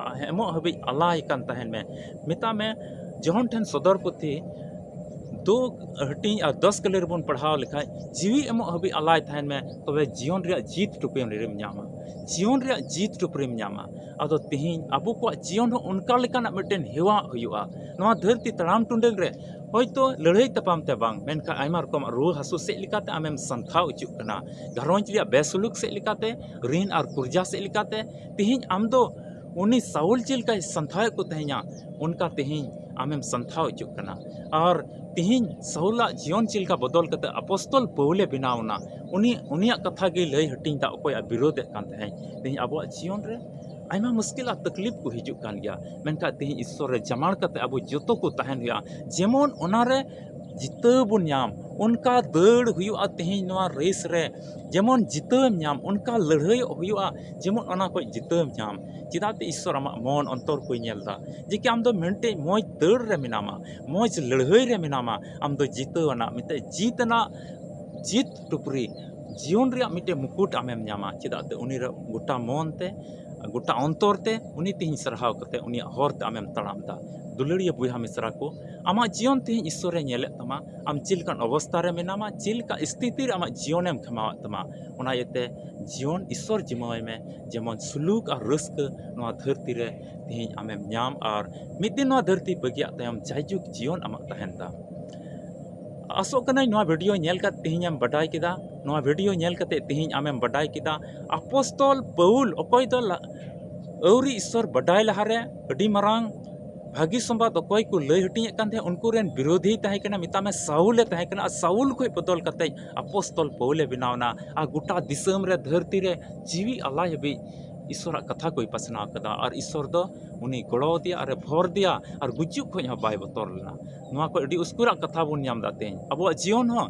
ᱮᱢᱚᱜ ᱦᱟᱹᱵᱤᱡ ᱟᱞᱟᱭ ᱠᱟᱱ ᱛᱟᱦᱮᱱ ᱢᱮ᱾ ᱢᱮᱛᱟᱜ ᱢᱮ, ᱡᱚᱦᱚᱱ ᱴᱷᱮᱱ ᱥᱚᱫᱚᱨ ᱯᱩᱛᱷᱤ ᱫᱩ ᱦᱟᱹᱴᱤᱧ ᱟᱨ ᱫᱚᱥ ᱠᱟᱹᱞᱤ ᱨᱮᱵᱚᱱ ᱯᱟᱲᱦᱟᱣ ᱞᱮᱠᱷᱟᱡ, ᱡᱤᱣᱤ ᱮᱢᱚᱜ ᱦᱟᱹᱵᱤᱡ ᱟᱞᱟᱭ ᱛᱟᱦᱮᱱ ᱢᱮ, ᱛᱚᱵᱮ ᱡᱤᱭᱚᱱ ᱨᱮᱭᱟᱜ ᱡᱤᱛ ᱴᱩᱯᱨᱤᱢ ᱧᱟᱢᱟ᱾ ᱡᱤᱭᱚᱱ ᱨᱮᱭᱟᱜ ᱡᱤᱛ ᱴᱩᱯᱨᱤᱢ ᱧᱟᱢᱟ᱾ ᱟᱫᱚ ᱛᱮᱦᱮᱧ ᱟᱵᱚ ᱠᱚᱣᱟᱜ ᱡᱤᱭᱚᱱ ᱦᱚᱸ ᱚᱱᱠᱟ ᱞᱮᱠᱟᱱᱟᱜ ᱢᱤᱫᱴᱮᱱ ᱦᱮᱣᱟ ᱦᱩᱭᱩᱜᱼᱟ᱾ ᱱᱚᱣᱟ ᱫᱷᱟᱹᱨᱛᱤ ᱛᱟᱲᱟᱢ ᱴᱩᱰᱟᱹᱝ ᱨᱮ ᱦᱚᱭᱛᱳ ᱞᱟᱹᱲᱦᱟᱹᱭ ᱛᱟᱯᱟᱢ ᱛᱮ ᱵᱟᱝ, ᱢᱮᱱᱠᱷᱟᱱ ᱟᱭᱢᱟ ᱨᱚᱠᱚᱢᱟᱜ ᱨᱩᱣᱟᱹ ᱦᱟᱹᱥᱩ ᱥᱮᱫ ᱞᱮᱠᱟᱛᱮ ᱟᱢᱮᱢ ᱥᱟᱱᱛᱷᱟᱣ ᱦᱚᱪᱚᱜ ᱠᱟᱱᱟ, ᱜᱷᱟᱨᱚᱸᱡᱽ ᱨᱮᱭᱟᱜ ᱵᱮᱥᱩᱞᱩᱠ ᱥᱮᱫ ᱞᱮᱠᱟᱛᱮ, ᱨᱤᱱ ᱟᱨ ᱠᱩᱨᱡᱟ ᱥᱮᱫ ᱞᱮᱠᱟᱛᱮ᱾ ᱛᱮᱦᱮᱧ ᱟᱢ ᱫᱚ ᱩᱱᱤ ᱥᱟᱣᱩᱞ ᱪᱮᱫ ᱞᱮᱠᱟᱭ ᱥᱟᱱᱛᱷᱟᱣᱮᱫ ᱠᱚ ᱛᱟᱦᱮᱸᱧᱟ, ᱚᱱᱠᱟ ᱛᱮᱦᱮᱧ ᱟᱢᱮᱢ ᱥᱟᱱᱛᱷᱟᱣ ᱦᱚᱪᱚᱜ ᱠᱟᱱᱟ᱾ ᱟᱨ ᱛᱮᱦᱮᱧ ᱥᱟᱣᱩᱞᱟᱜ ᱡᱤᱭᱚᱱ ᱪᱮᱫ ᱞᱮᱠᱟ ᱵᱚᱫᱚᱞ ᱠᱟᱛᱮ ᱟᱯᱚᱥᱛᱚᱞ ᱯᱟᱹᱣᱩᱞᱮ ᱵᱮᱱᱟᱣ ᱮᱱᱟ, ᱩᱱᱤ, ᱩᱱᱤᱭᱟᱜ ᱠᱟᱛᱷᱟ ᱜᱮ ᱞᱟᱹᱭ ᱦᱟᱹᱴᱤᱧ ᱫᱟ, ᱚᱠᱚᱭᱟᱜ ᱵᱤᱨᱳᱫᱷ ᱮᱫ ᱠᱟᱱ ᱛᱟᱦᱮᱸᱫ᱾ ᱛᱮᱦᱮᱧ ᱟᱵᱚᱣᱟᱜ ᱡᱤᱭᱚᱱ ᱨᱮ ᱟᱭᱢᱟ ᱢᱩᱥᱠᱤᱞ ᱟᱨ ᱛᱟᱠᱞᱤᱯ ᱠᱚ ᱦᱤᱡᱩᱜ ᱠᱟᱱ ᱜᱮᱭᱟ, ᱢᱮᱱᱠᱷᱟᱱ ᱛᱮᱦᱮᱧ ᱤᱥᱥᱚᱨ ᱨᱮ ᱡᱟᱢᱟᱲ ᱠᱟᱛᱮ ᱟᱵᱚ ᱡᱚᱛᱚ ᱠᱚ ᱛᱟᱦᱮᱱ ᱦᱩᱭᱩᱜᱼᱟ, ᱡᱮᱢᱚᱱ ᱚᱱᱟᱨᱮ ᱡᱤᱛᱟᱹᱣ ᱵᱚᱱ ᱧᱟᱢ, ᱚᱱᱠᱟ ᱫᱟᱹᱲ ᱦᱩᱭᱩᱜᱼᱟ ᱛᱮᱦᱮᱧ ᱱᱚᱣᱟ ᱨᱮᱥ ᱨᱮ, ᱡᱮᱢᱚᱱ ᱡᱤᱛᱟᱹᱣᱮᱢ ᱧᱟᱢ, ᱚᱱᱠᱟ ᱞᱟᱹᱲᱦᱟᱹᱭᱚᱜ ᱦᱩᱭᱩᱜᱼᱟ ᱡᱮᱢᱚᱱ ᱚᱱᱟ ᱠᱷᱚᱱ ᱡᱤᱛᱟᱹᱣᱮᱢ ᱧᱟᱢ᱾ ᱪᱮᱫᱟᱜ ᱛᱮ ᱤᱥᱥᱚᱨ ᱟᱢᱟᱜ ᱢᱚᱱ ᱚᱱᱛᱚᱨ ᱠᱚᱭ ᱧᱮᱞ ᱮᱫᱟ, ᱡᱮ ᱠᱤ ᱟᱢ ᱫᱚ ᱢᱤᱫᱴᱮᱡ ᱢᱚᱡᱽ ᱫᱟᱹᱲ ᱨᱮ ᱢᱮᱱᱟᱢᱟ, ᱢᱚᱡᱽ ᱞᱟᱹᱲᱦᱟᱹᱭ ᱨᱮ ᱢᱮᱱᱟᱢᱟ, ᱟᱢ ᱫᱚ ᱡᱤᱛᱟᱹᱣ ᱟᱱᱟᱜ ᱢᱤᱫᱴᱮᱡ ᱡᱤᱛ ᱟᱱᱟᱜ ᱡᱤᱛ ᱴᱩᱯᱨᱤ, ᱡᱤᱭᱚᱱ ᱨᱮᱭᱟᱜ ᱢᱤᱫᱴᱮᱡ ᱢᱩᱠᱩᱴ ᱟᱢᱮᱢ ᱧᱟᱢᱟ᱾ ᱪᱮᱫᱟᱜ ᱛᱮ ᱩᱱᱤ ᱨᱮ ᱜᱚᱴᱟ ᱢᱚᱱ ᱛᱮ, ᱜᱚᱴᱟ ᱚᱱᱛᱚᱨ ᱛᱮ ᱩᱱᱤ ᱛᱮᱦᱮᱧ ᱥᱟᱨᱦᱟᱣ ᱠᱟᱛᱮ ᱩᱱᱤᱭᱟᱜ ᱦᱚᱨ ᱛᱮ ᱟᱢᱮᱢ ᱛᱟᱲᱟᱢ ᱮᱫᱟ᱾ ᱫᱩᱞᱟᱹᱲᱤᱭᱟᱹ ᱵᱚᱭᱦᱟ ᱢᱤᱥᱨᱟ ᱠᱚ, ᱟᱢᱟᱜ ᱡᱤᱭᱚᱱ ᱛᱮᱦᱮᱧ ᱤᱥᱥᱚᱨᱮ ᱧᱮᱞᱮᱫ ᱛᱟᱢᱟ, ᱟᱢ ᱪᱮᱫ ᱞᱮᱠᱟᱱ ᱚᱵᱚᱥᱛᱟ ᱨᱮ ᱢᱮᱱᱟᱢᱟ, ᱪᱮᱫ ᱞᱮᱠᱟ ᱥᱛᱷᱤᱛᱤ ᱨᱮ ᱟᱢᱟᱜ ᱡᱤᱭᱚᱱᱮᱢ ᱠᱷᱮᱢᱟᱣᱮᱫ ᱛᱟᱢᱟ, ᱚᱱᱟ ᱤᱭᱟᱹᱛᱮ ᱡᱤᱭᱚᱱ ᱤᱥᱥᱚᱨ ᱡᱤᱢᱟᱹᱣᱟᱭ ᱢᱮ, ᱡᱮᱢᱚᱱ ᱥᱩᱞᱩᱠ ᱟᱨ ᱨᱟᱹᱥᱠᱟᱹ ᱱᱚᱣᱟ ᱫᱷᱟᱹᱨᱛᱤ ᱨᱮ ᱛᱮᱦᱮᱧ ᱟᱢᱮᱢ ᱧᱟᱢ ᱟᱨ ᱢᱤᱫ ᱫᱤᱱ ᱱᱚᱣᱟ ᱫᱷᱟᱹᱨᱛᱤ ᱵᱟᱹᱜᱤᱭᱟᱜ ᱛᱟᱭᱚᱢ ᱡᱟᱭᱡᱩᱜᱽ ᱡᱤᱭᱚᱱ ᱟᱢᱟᱜ ᱛᱟᱦᱮᱱ ᱛᱟᱢ᱾ ᱟᱥᱚᱜ ᱠᱟᱹᱱᱟᱹᱧ ᱱᱚᱣᱟ ᱵᱷᱤᱰᱤᱭᱳ ᱧᱮᱞ ᱠᱟᱛᱮ ᱛᱮᱦᱮᱧ ᱮᱢ ᱵᱟᱰᱟᱭ ᱠᱮᱫᱟ, ᱱᱚᱣᱟ ᱵᱷᱤᱰᱤᱭᱳ ᱧᱮᱞ ᱠᱟᱛᱮ ᱛᱮᱦᱮᱧ ᱟᱢᱮᱢ ᱵᱟᱰᱟᱭ ᱠᱮᱫᱟ ᱟᱯᱚᱥᱛᱚᱞ ᱯᱟᱹᱣᱩᱞ ᱚᱠᱚᱭ ᱫᱚ ᱞᱟ-, ᱟᱹᱣᱨᱤ ᱤᱥᱥᱚᱨ ᱵᱟᱰᱟᱭ ᱞᱟᱦᱟᱨᱮ ᱟᱹᱰᱤ ᱢᱟᱨᱟᱝ ᱵᱷᱟᱹᱜᱤ ᱥᱚᱢᱵᱟᱫ ᱚᱠᱚᱭ ᱠᱚ ᱞᱟᱹᱭ ᱦᱟᱹᱴᱤᱧᱮᱫ ᱠᱟᱱ ᱛᱟᱦᱮᱸᱫ, ᱩᱱᱠᱩ ᱨᱮᱱ ᱵᱤᱨᱳᱫᱷᱤᱭ ᱛᱟᱦᱮᱸ ᱠᱟᱱᱟ, ᱢᱮᱛᱟᱜ ᱢᱮ ᱥᱟᱣᱩᱞᱮ ᱛᱟᱦᱮᱸ ᱠᱟᱱᱟ᱾ ᱟᱨ ᱥᱟᱣᱩᱞ ᱠᱷᱚᱱ ᱵᱚᱫᱚᱞ ᱠᱟᱛᱮ ᱟᱯᱚᱥᱛᱚᱞ ᱯᱟᱹᱣᱩᱞᱮ ᱵᱮᱱᱟᱣ ᱮᱱᱟ᱾ ᱟᱨ ᱜᱚᱴᱟ ᱫᱤᱥᱚᱢ ᱨᱮ, ᱫᱷᱟᱹᱨᱛᱤ ᱨᱮ ᱡᱤᱣᱤ ᱟᱞᱟᱭ ᱦᱟᱹᱵᱤᱡ ᱤᱥᱥᱚᱨᱟᱜ ᱠᱟᱛᱷᱟ ᱠᱚᱭ ᱯᱟᱥᱱᱟᱣ ᱠᱮᱫᱟ᱾ ᱟᱨ ᱤᱥᱥᱚᱨ ᱫᱚ ᱩᱱᱤ ᱜᱚᱲᱚ ᱟᱫᱮᱭᱟ ᱟᱨᱮ ᱵᱷᱚᱨ ᱟᱫᱮᱭᱟ ᱟᱨ ᱜᱩᱡᱩᱜ ᱠᱷᱚᱱ ᱦᱚᱸ ᱵᱟᱭ ᱵᱚᱛᱚᱨ ᱞᱮᱱᱟ᱾ ᱱᱚᱣᱟ ᱠᱷᱚᱱ ᱟᱹᱰᱤ ᱩᱥᱠᱩᱨᱟᱜ ᱠᱟᱛᱷᱟ ᱵᱚᱱ ᱧᱟᱢ ᱮᱫᱟ ᱛᱮᱦᱮᱧ᱾ ᱟᱵᱚᱣᱟᱜ ᱡᱤᱭᱚᱱ ᱦᱚᱸ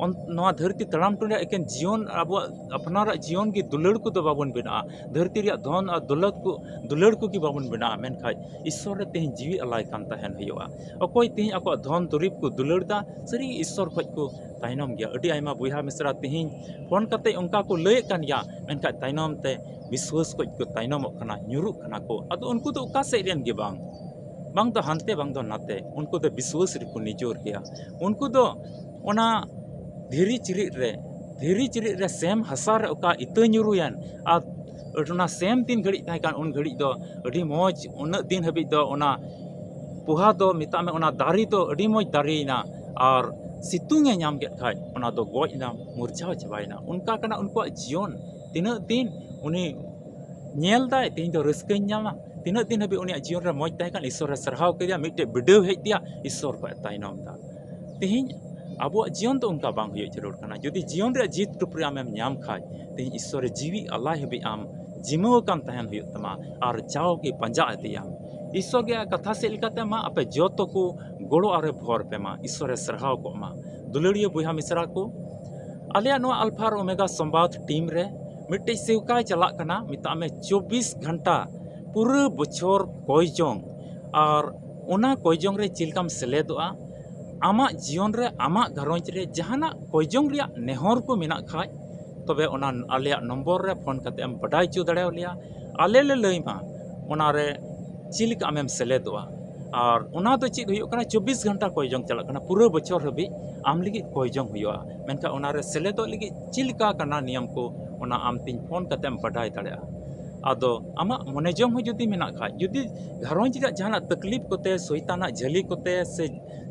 ᱚᱱ-, ᱱᱚᱣᱟ ᱫᱷᱟᱹᱨᱛᱤ ᱛᱟᱲᱟᱢ ᱴᱩᱰᱟᱹ ᱮᱠᱮᱱ ᱡᱤᱭᱚᱱ, ᱟᱵᱚᱣᱟᱜ ᱟᱯᱱᱟᱨᱟᱜ ᱡᱤᱭᱚᱱ ᱜᱮ ᱫᱩᱞᱟᱹᱲ ᱠᱚᱫᱚ ᱵᱟᱵᱚᱱ ᱵᱮᱱᱟᱜᱼᱟ, ᱫᱷᱟᱹᱨᱛᱤ ᱨᱮᱭᱟᱜ ᱫᱷᱚᱱ ᱟᱨ ᱫᱚᱞᱚᱛ ᱠᱚ ᱫᱩᱞᱟᱹᱲ ᱠᱚᱜᱮ ᱵᱟᱵᱚᱱ ᱵᱮᱱᱟᱜᱼᱟ, ᱢᱮᱱᱠᱷᱟᱱ ᱤᱥᱥᱚᱨ ᱨᱮ ᱛᱮᱦᱮᱧ ᱡᱤᱣᱤ ᱟᱞᱟᱭ ᱠᱟᱱ ᱛᱟᱦᱮᱱ ᱦᱩᱭᱩᱜᱼᱟ᱾ ᱚᱠᱚᱭ ᱛᱮᱦᱮᱧ ᱟᱠᱚᱣᱟᱜ ᱫᱷᱚᱱ ᱫᱩᱨᱤᱵᱽ ᱠᱚ ᱫᱩᱞᱟᱹᱲ ᱮᱫᱟ, ᱥᱟᱹᱨᱤ ᱜᱮ ᱤᱥᱥᱚᱨ ᱠᱷᱚᱱ ᱠᱚ ᱛᱟᱭᱱᱚᱢ ᱜᱮᱭᱟ᱾ ᱟᱹᱰᱤ ᱟᱭᱢᱟ ᱵᱚᱭᱦᱟ ᱢᱤᱥᱨᱟ ᱛᱮᱦᱮᱧ ᱯᱷᱳᱱ ᱠᱟᱛᱮ ᱚᱱᱠᱟ ᱠᱚ ᱞᱟᱹᱭᱮᱫ ᱠᱟᱱ ᱜᱮᱭᱟ, ᱢᱮᱱᱠᱷᱟᱱ ᱛᱟᱭᱱᱚᱢ ᱛᱮ ᱵᱤᱥᱣᱟᱹᱥ ᱠᱷᱚᱱ ᱠᱚ ᱛᱟᱭᱱᱚᱢᱚᱜ ᱠᱟᱱᱟ, ᱧᱩᱨᱩᱜ ᱠᱟᱱᱟ ᱠᱚ᱾ ᱟᱫᱚ ᱩᱱᱠᱩ ᱫᱚ ᱚᱠᱟ ᱥᱮᱫ ᱨᱮᱱ ᱜᱮ ᱵᱟᱝ, ᱵᱟᱝ ᱫᱚ ᱦᱟᱱᱛᱮ ᱵᱟᱝ ᱫᱚ ᱱᱟᱛᱮ, ᱩᱱᱠᱩ ᱫᱚ ᱵᱤᱥᱣᱟᱹᱥ ᱨᱮᱠᱚ ᱱᱤᱡᱚᱨ ᱜᱮᱭᱟ᱾ ᱩᱱᱠᱩ ᱫᱚ ᱚᱱᱟ ᱫᱷᱤᱨᱤ ᱪᱤᱨᱤᱡ ᱨᱮ, ᱫᱷᱤᱨᱤ ᱪᱤᱨᱤᱡ ᱨᱮ ᱥᱮᱢ ᱦᱟᱥᱟ ᱨᱮ ᱚᱠᱟ ᱤᱛᱟᱹ ᱧᱩᱨᱩᱭᱮᱱ, ᱟᱨ ᱚᱱᱟ ᱥᱮᱢ ᱛᱤᱱ ᱜᱷᱟᱹᱲᱤᱡ ᱛᱟᱦᱮᱸ ᱠᱟᱱ, ᱩᱱ ᱜᱷᱟᱹᱲᱤᱡ ᱫᱚ ᱟᱹᱰᱤ ᱢᱚᱡᱽ, ᱩᱱᱟᱹᱜ ᱫᱤᱱ ᱦᱟᱹᱵᱤᱡ ᱫᱚ ᱚᱱᱟ ᱯᱚᱦᱟ ᱫᱚ, ᱢᱮᱛᱟᱜ ᱢᱮ, ᱚᱱᱟ ᱫᱟᱨᱮ ᱫᱚ ᱟᱹᱰᱤ ᱢᱚᱡᱽ ᱫᱟᱨᱮᱭᱮᱱᱟ᱾ ᱟᱨ ᱥᱤᱛᱩᱝ ᱮ ᱧᱟᱢ ᱠᱮᱫ ᱠᱷᱟᱡ ᱚᱱᱟ ᱫᱚ ᱜᱚᱡ ᱮᱱᱟ, ᱢᱩᱨᱡᱷᱟᱣ ᱪᱟᱵᱟᱭᱮᱱᱟ᱾ ᱚᱱᱠᱟ ᱠᱟᱱᱟ ᱩᱱᱠᱩᱣᱟᱜ ᱡᱤᱭᱚᱱ᱾ ᱛᱤᱱᱟᱹᱜ ᱫᱤᱱ ᱩᱱᱤ ᱧᱮᱞ ᱫᱟᱭ, ᱛᱮᱦᱮᱧ ᱫᱚ ᱨᱟᱹᱥᱠᱟᱹᱧ ᱧᱟᱢᱟ, ᱛᱤᱱᱟᱹᱜ ᱫᱤᱱ ᱦᱟᱹᱵᱤᱡ ᱩᱱᱤᱭᱟᱜ ᱡᱤᱭᱚᱱ ᱨᱮ ᱢᱚᱡᱽ ᱛᱟᱦᱮᱸ ᱠᱟᱱ, ᱤᱥᱥᱚᱨᱮ ᱥᱟᱨᱦᱟᱣ ᱠᱮᱫᱮᱭᱟ, ᱢᱤᱫᱴᱮᱡ ᱵᱤᱰᱟᱹᱣ ᱦᱮᱡ ᱟᱫᱮᱭᱟ, ᱤᱥᱥᱚᱨ ᱠᱷᱚᱱ ᱮ ᱛᱟᱭᱱᱚᱢ ᱮᱫᱟ᱾ ᱛᱮᱦᱮᱧ ᱟᱵᱚᱣᱟᱜ ᱡᱤᱭᱚᱱ ᱫᱚ ᱚᱱᱠᱟ ᱵᱟᱝ ᱦᱩᱭᱩᱜ ᱡᱟᱹᱨᱩᱲ ᱠᱟᱱᱟ᱾ ᱡᱩᱫᱤ ᱡᱤᱭᱚᱱ ᱨᱮᱭᱟᱜ ᱡᱤᱛ ᱴᱩᱯᱨᱤ ᱟᱢᱮᱢ ᱧᱟᱢ ᱠᱷᱟᱡ, ᱛᱮᱦᱮᱧ ᱤᱥᱥᱚᱨᱮ ᱡᱤᱣᱤ ᱟᱞᱟᱭ ᱦᱟᱹᱵᱤᱡ ᱟᱢ ᱡᱤᱢᱟᱹᱣ ᱟᱠᱟᱱ ᱛᱟᱦᱮᱱ ᱦᱩᱭᱩᱜ ᱛᱟᱢᱟ ᱟᱨ ᱡᱟᱣᱜᱮ ᱯᱟᱸᱡᱟ ᱤᱫᱤᱭᱟᱢ᱾ ᱤᱥᱥᱚᱨ ᱜᱮ ᱠᱟᱛᱷᱟ ᱥᱮᱫ ᱞᱮᱠᱟᱛᱮ ᱢᱟ ᱟᱯᱮ ᱡᱚᱛᱚ ᱠᱚ ᱜᱚᱲᱚ ᱟᱨᱮ ᱵᱷᱚᱨ ᱯᱮ ᱢᱟ, ᱤᱥᱥᱚᱨᱮ ᱥᱟᱨᱦᱟᱣ ᱠᱚᱜ ᱢᱟ᱾ ᱫᱩᱞᱟᱹᱲᱤᱭᱟᱹ ᱵᱚᱭᱦᱟ ᱢᱤᱥᱨᱟ ᱠᱚ, ᱟᱞᱮᱭᱟᱜ ᱱᱚᱣᱟ ᱟᱞᱯᱷᱟ ᱟᱨ ᱳᱢᱮᱜᱟ ᱥᱚᱢᱵᱟᱫ ᱴᱤᱢ ᱨᱮ ᱢᱤᱫᱴᱮᱡ ᱥᱮᱣᱠᱟᱭ ᱪᱟᱞᱟᱜ ᱠᱟᱱᱟ, ᱢᱮᱛᱟᱜ ᱢᱮ ᱪᱚᱵᱵᱤᱥ ᱜᱷᱚᱱᱴᱟ ᱯᱩᱨᱟᱹ ᱵᱚᱪᱷᱚᱨ ᱠᱚᱭ ᱡᱚᱝ᱾ ᱟᱨ ᱚᱱᱟ ᱠᱚᱭ ᱡᱚᱝ ᱨᱮ ᱪᱮᱫ ᱞᱮᱠᱟᱢ ᱥᱮᱞᱮᱫᱚᱜᱼᱟ, ᱟᱢᱟᱜ ᱡᱤᱭᱚᱱ ᱨᱮ, ᱟᱢᱟᱜ ᱜᱷᱟᱨᱚᱸᱡᱽ ᱨᱮ ᱡᱟᱦᱟᱱᱟᱜ ᱠᱚᱭ ᱡᱚᱝ ᱨᱮᱭᱟᱜ ᱱᱮᱦᱚᱨ ᱠᱚ ᱢᱮᱱᱟᱜ ᱠᱷᱟᱡ, ᱛᱚᱵᱮ ᱚᱱᱟ ᱟᱞᱮᱭᱟᱜ ᱱᱚᱢᱵᱚᱨ ᱨᱮ ᱯᱷᱳᱱ ᱠᱟᱛᱮ ᱮᱢ ᱵᱟᱰᱟᱭ ᱦᱚᱪᱚ ᱫᱟᱲᱮᱭᱟᱞᱮᱭᱟ᱾ ᱟᱞᱮ ᱞᱮ ᱞᱟᱹᱭ ᱢᱟ ᱚᱱᱟ ᱨᱮ ᱪᱮᱫ ᱞᱮᱠᱟ ᱟᱢᱮᱢ ᱥᱮᱞᱮᱫᱚᱜᱼᱟ᱾ ᱟᱨ ᱚᱱᱟ ᱫᱚ ᱪᱮᱫ ᱦᱩᱭᱩᱜ ᱠᱟᱱᱟ, ᱪᱚᱵᱵᱤᱥ ᱜᱷᱚᱱᱴᱟ ᱠᱚᱭ ᱡᱚᱝ ᱪᱟᱞᱟᱜ ᱠᱟᱱᱟ, ᱯᱩᱨᱟᱹ ᱵᱚᱪᱷᱚᱨ ᱦᱟᱹᱵᱤᱡ ᱟᱢ ᱞᱟᱹᱜᱤᱫ ᱠᱚᱭ ᱡᱚᱝ ᱦᱩᱭᱩᱜᱼᱟ᱾ ᱢᱮᱱᱠᱷᱟᱱ ᱚᱱᱟ ᱨᱮ ᱥᱮᱞᱮᱫᱚᱜ ᱞᱟᱹᱜᱤᱫ ᱪᱮᱫ ᱞᱮᱠᱟ ᱠᱟᱱᱟ ᱱᱤᱭᱚᱢ ᱠᱚ, ᱚᱱᱟ ᱟᱢ ᱛᱤᱧ ᱯᱷᱳᱱ ᱠᱟᱛᱮ ᱮᱢ ᱵᱟᱰᱟᱭ ᱫᱟᱲᱮᱭᱟᱜᱼᱟ᱾ ᱟᱫᱚ ᱟᱢᱟᱜ ᱢᱚᱱᱮ ᱡᱚᱝ ᱦᱚᱸ ᱡᱩᱫᱤ ᱢᱮᱱᱟᱜ ᱠᱷᱟᱡ, ᱡᱩᱫᱤ ᱜᱷᱟᱨᱚᱸᱡᱽ ᱨᱮᱭᱟᱜ ᱡᱟᱦᱟᱱᱟᱜ ᱛᱟᱠᱞᱤᱯ ᱠᱚᱛᱮ, ᱥᱚᱭᱛᱟᱱᱟᱜ ᱡᱷᱟᱹᱞᱤ ᱠᱚᱛᱮ, ᱥᱮ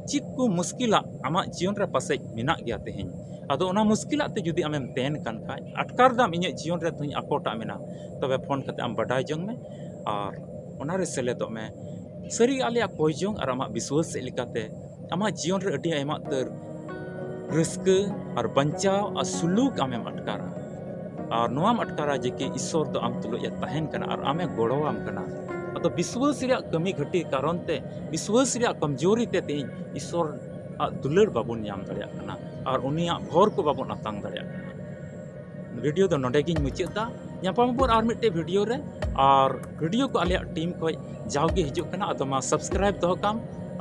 ᱪᱮᱫ ᱠᱚ ᱢᱩᱥᱠᱤᱞᱟᱜ ᱟᱢᱟᱜ ᱡᱤᱭᱚᱱ ᱨᱮ ᱯᱟᱥᱮᱡ ᱢᱮᱱᱟᱜ ᱜᱮᱭᱟ ᱛᱮᱦᱮᱧ, ᱟᱫᱚ ᱚᱱᱟ ᱢᱩᱥᱠᱤᱞᱟᱜ ᱛᱮ ᱡᱩᱫᱤ ᱟᱢᱮᱢ ᱛᱟᱦᱮᱱ ᱠᱟᱱ ᱠᱷᱟᱡ, ᱟᱴᱠᱟᱨ ᱫᱟᱢ ᱤᱧᱟᱹᱜ ᱡᱤᱭᱚᱱ ᱨᱮ ᱛᱮᱦᱮᱧ ᱟᱠᱚᱴᱟᱜ ᱢᱮᱱᱟᱜᱼᱟ, ᱛᱚᱵᱮ ᱯᱷᱳᱱ ᱠᱟᱛᱮ ᱟᱢ ᱵᱟᱰᱟᱭ ᱡᱚᱝ ᱢᱮ ᱟᱨ ᱚᱱᱟ ᱨᱮ ᱥᱮᱞᱮᱫᱚᱜ ᱢᱮ᱾ ᱥᱟᱹᱨᱤ ᱟᱞᱮᱭᱟᱜ ᱠᱚᱭ ᱡᱚᱝ ᱟᱨ ᱟᱢᱟᱜ ᱵᱤᱥᱣᱟᱹᱥ ᱥᱮᱫ ᱞᱮᱠᱟᱛᱮ ᱟᱢᱟᱜ ᱡᱤᱭᱚᱱ ᱨᱮ ᱟᱹᱰᱤ ᱟᱭᱢᱟ ᱩᱛᱟᱹᱨ ᱨᱟᱹᱥᱠᱟᱹ ᱟᱨ ᱵᱟᱧᱪᱟᱣ ᱟᱨ ᱥᱩᱞᱩᱠ ᱟᱢᱮᱢ ᱟᱴᱠᱟᱨᱟ᱾ ᱟᱨ ᱱᱚᱣᱟᱢ ᱟᱴᱠᱟᱨᱟ ᱡᱮ ᱠᱤ ᱤᱥᱥᱚᱨ ᱫᱚ ᱟᱢ ᱛᱩᱞᱩᱡ ᱮ ᱛᱟᱦᱮᱱ ᱠᱟᱱᱟ ᱟᱨ ᱟᱢᱮ ᱜᱚᱲᱚᱣᱟᱢ ᱠᱟᱱᱟ᱾ ᱟᱫᱚ ᱵᱤᱥᱣᱟᱹᱥ ᱨᱮᱭᱟᱜ ᱠᱟᱹᱢᱤ ᱜᱷᱟᱹᱴᱤ ᱠᱟᱨᱚᱱ ᱛᱮ, ᱵᱤᱥᱣᱟᱹᱥ ᱨᱮᱭᱟᱜ ᱠᱚᱢᱡᱳᱨᱤ ᱛᱮ ᱛᱮᱦᱮᱧ ᱤᱥᱥᱚᱨ ᱟᱜ ᱫᱩᱞᱟᱹᱲ ᱵᱟᱵᱚᱱ ᱧᱟᱢ ᱫᱟᱲᱮᱭᱟᱜ ᱠᱟᱱᱟ ᱟᱨ ᱩᱱᱤᱭᱟᱜ ᱵᱷᱚᱨ ᱠᱚ ᱵᱟᱵᱚᱱ ᱟᱛᱟᱝ ᱫᱟᱲᱮᱭᱟᱜ ᱠᱟᱱᱟ᱾ ᱵᱷᱤᱰᱤᱭᱳ ᱫᱚ ᱱᱚᱰᱮ ᱜᱤᱧ ᱢᱩᱪᱟᱹᱫ ᱮᱫᱟ᱾ ᱧᱟᱯᱟᱢ ᱟᱵᱚᱱ ᱟᱨ ᱢᱤᱫᱴᱮᱡ ᱵᱷᱤᱰᱤᱭᱳ ᱨᱮ᱾ ᱟᱨ ᱵᱷᱤᱰᱤᱭᱳ ᱠᱚ ᱟᱞᱮᱭᱟᱜ ᱴᱤᱢ ᱠᱷᱚᱡ ᱡᱟᱣᱜᱮ ᱦᱤᱡᱩᱜ ᱠᱟᱱᱟ, ᱟᱫᱚ ᱢᱟ ᱥᱟᱵᱥᱠᱨᱟᱭᱤᱵ ᱫᱚᱦᱚ ᱠᱟᱢ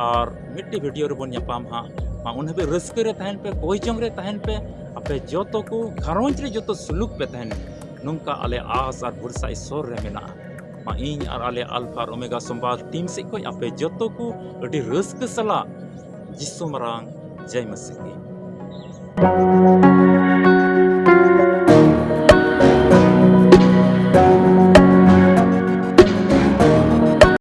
ᱟᱨ ᱢᱤᱫᱴᱮᱡ ᱵᱷᱤᱰᱤᱭᱳ ᱨᱮᱵᱚᱱ ᱧᱟᱯᱟᱢ ᱦᱟᱸᱜ᱾ ᱢᱟ ᱩᱱ ᱦᱟᱹᱵᱤᱡ ᱨᱟᱹᱥᱠᱟᱹ ᱨᱮ ᱛᱟᱦᱮᱱ ᱯᱮ, ᱠᱚᱭ ᱡᱚᱝ ᱨᱮ ᱛᱟᱦᱮᱱ ᱯᱮ, ᱟᱯᱮ ᱡᱚᱛᱚ ᱠᱚ ᱜᱷᱟᱨᱚᱸᱡᱽ ᱨᱮ ᱡᱚᱛᱚ ᱥᱩᱞᱩᱠ ᱯᱮ ᱛᱟᱦᱮᱱ᱾ ᱱᱚᱝᱠᱟ ᱟᱞᱮ ᱟᱥ ᱟᱨ ᱵᱷᱚᱨᱥᱟ ᱤᱥᱥᱚᱨ ᱨᱮ ᱢᱮᱱᱟᱜᱼᱟ᱾ ᱢᱟ ᱤᱧ ᱟᱨ ᱟᱞᱮ ᱟᱞᱯᱷᱟ ᱟᱨ ᱳᱢᱮᱜᱟ ᱥᱚᱢᱵᱟᱫ ᱴᱤᱢ ᱥᱮᱫ ᱠᱷᱚᱡ ᱟᱯᱮ ᱡᱚᱛᱚ ᱠᱚ ᱟᱹᱰᱤ ᱨᱟᱹᱥᱠᱟᱹ ᱥᱟᱞᱟᱜ ᱡᱤᱥᱩ ᱢᱟᱨᱟᱝ ᱡᱟᱭ ᱢᱟᱹᱥᱤ ᱠᱤ᱾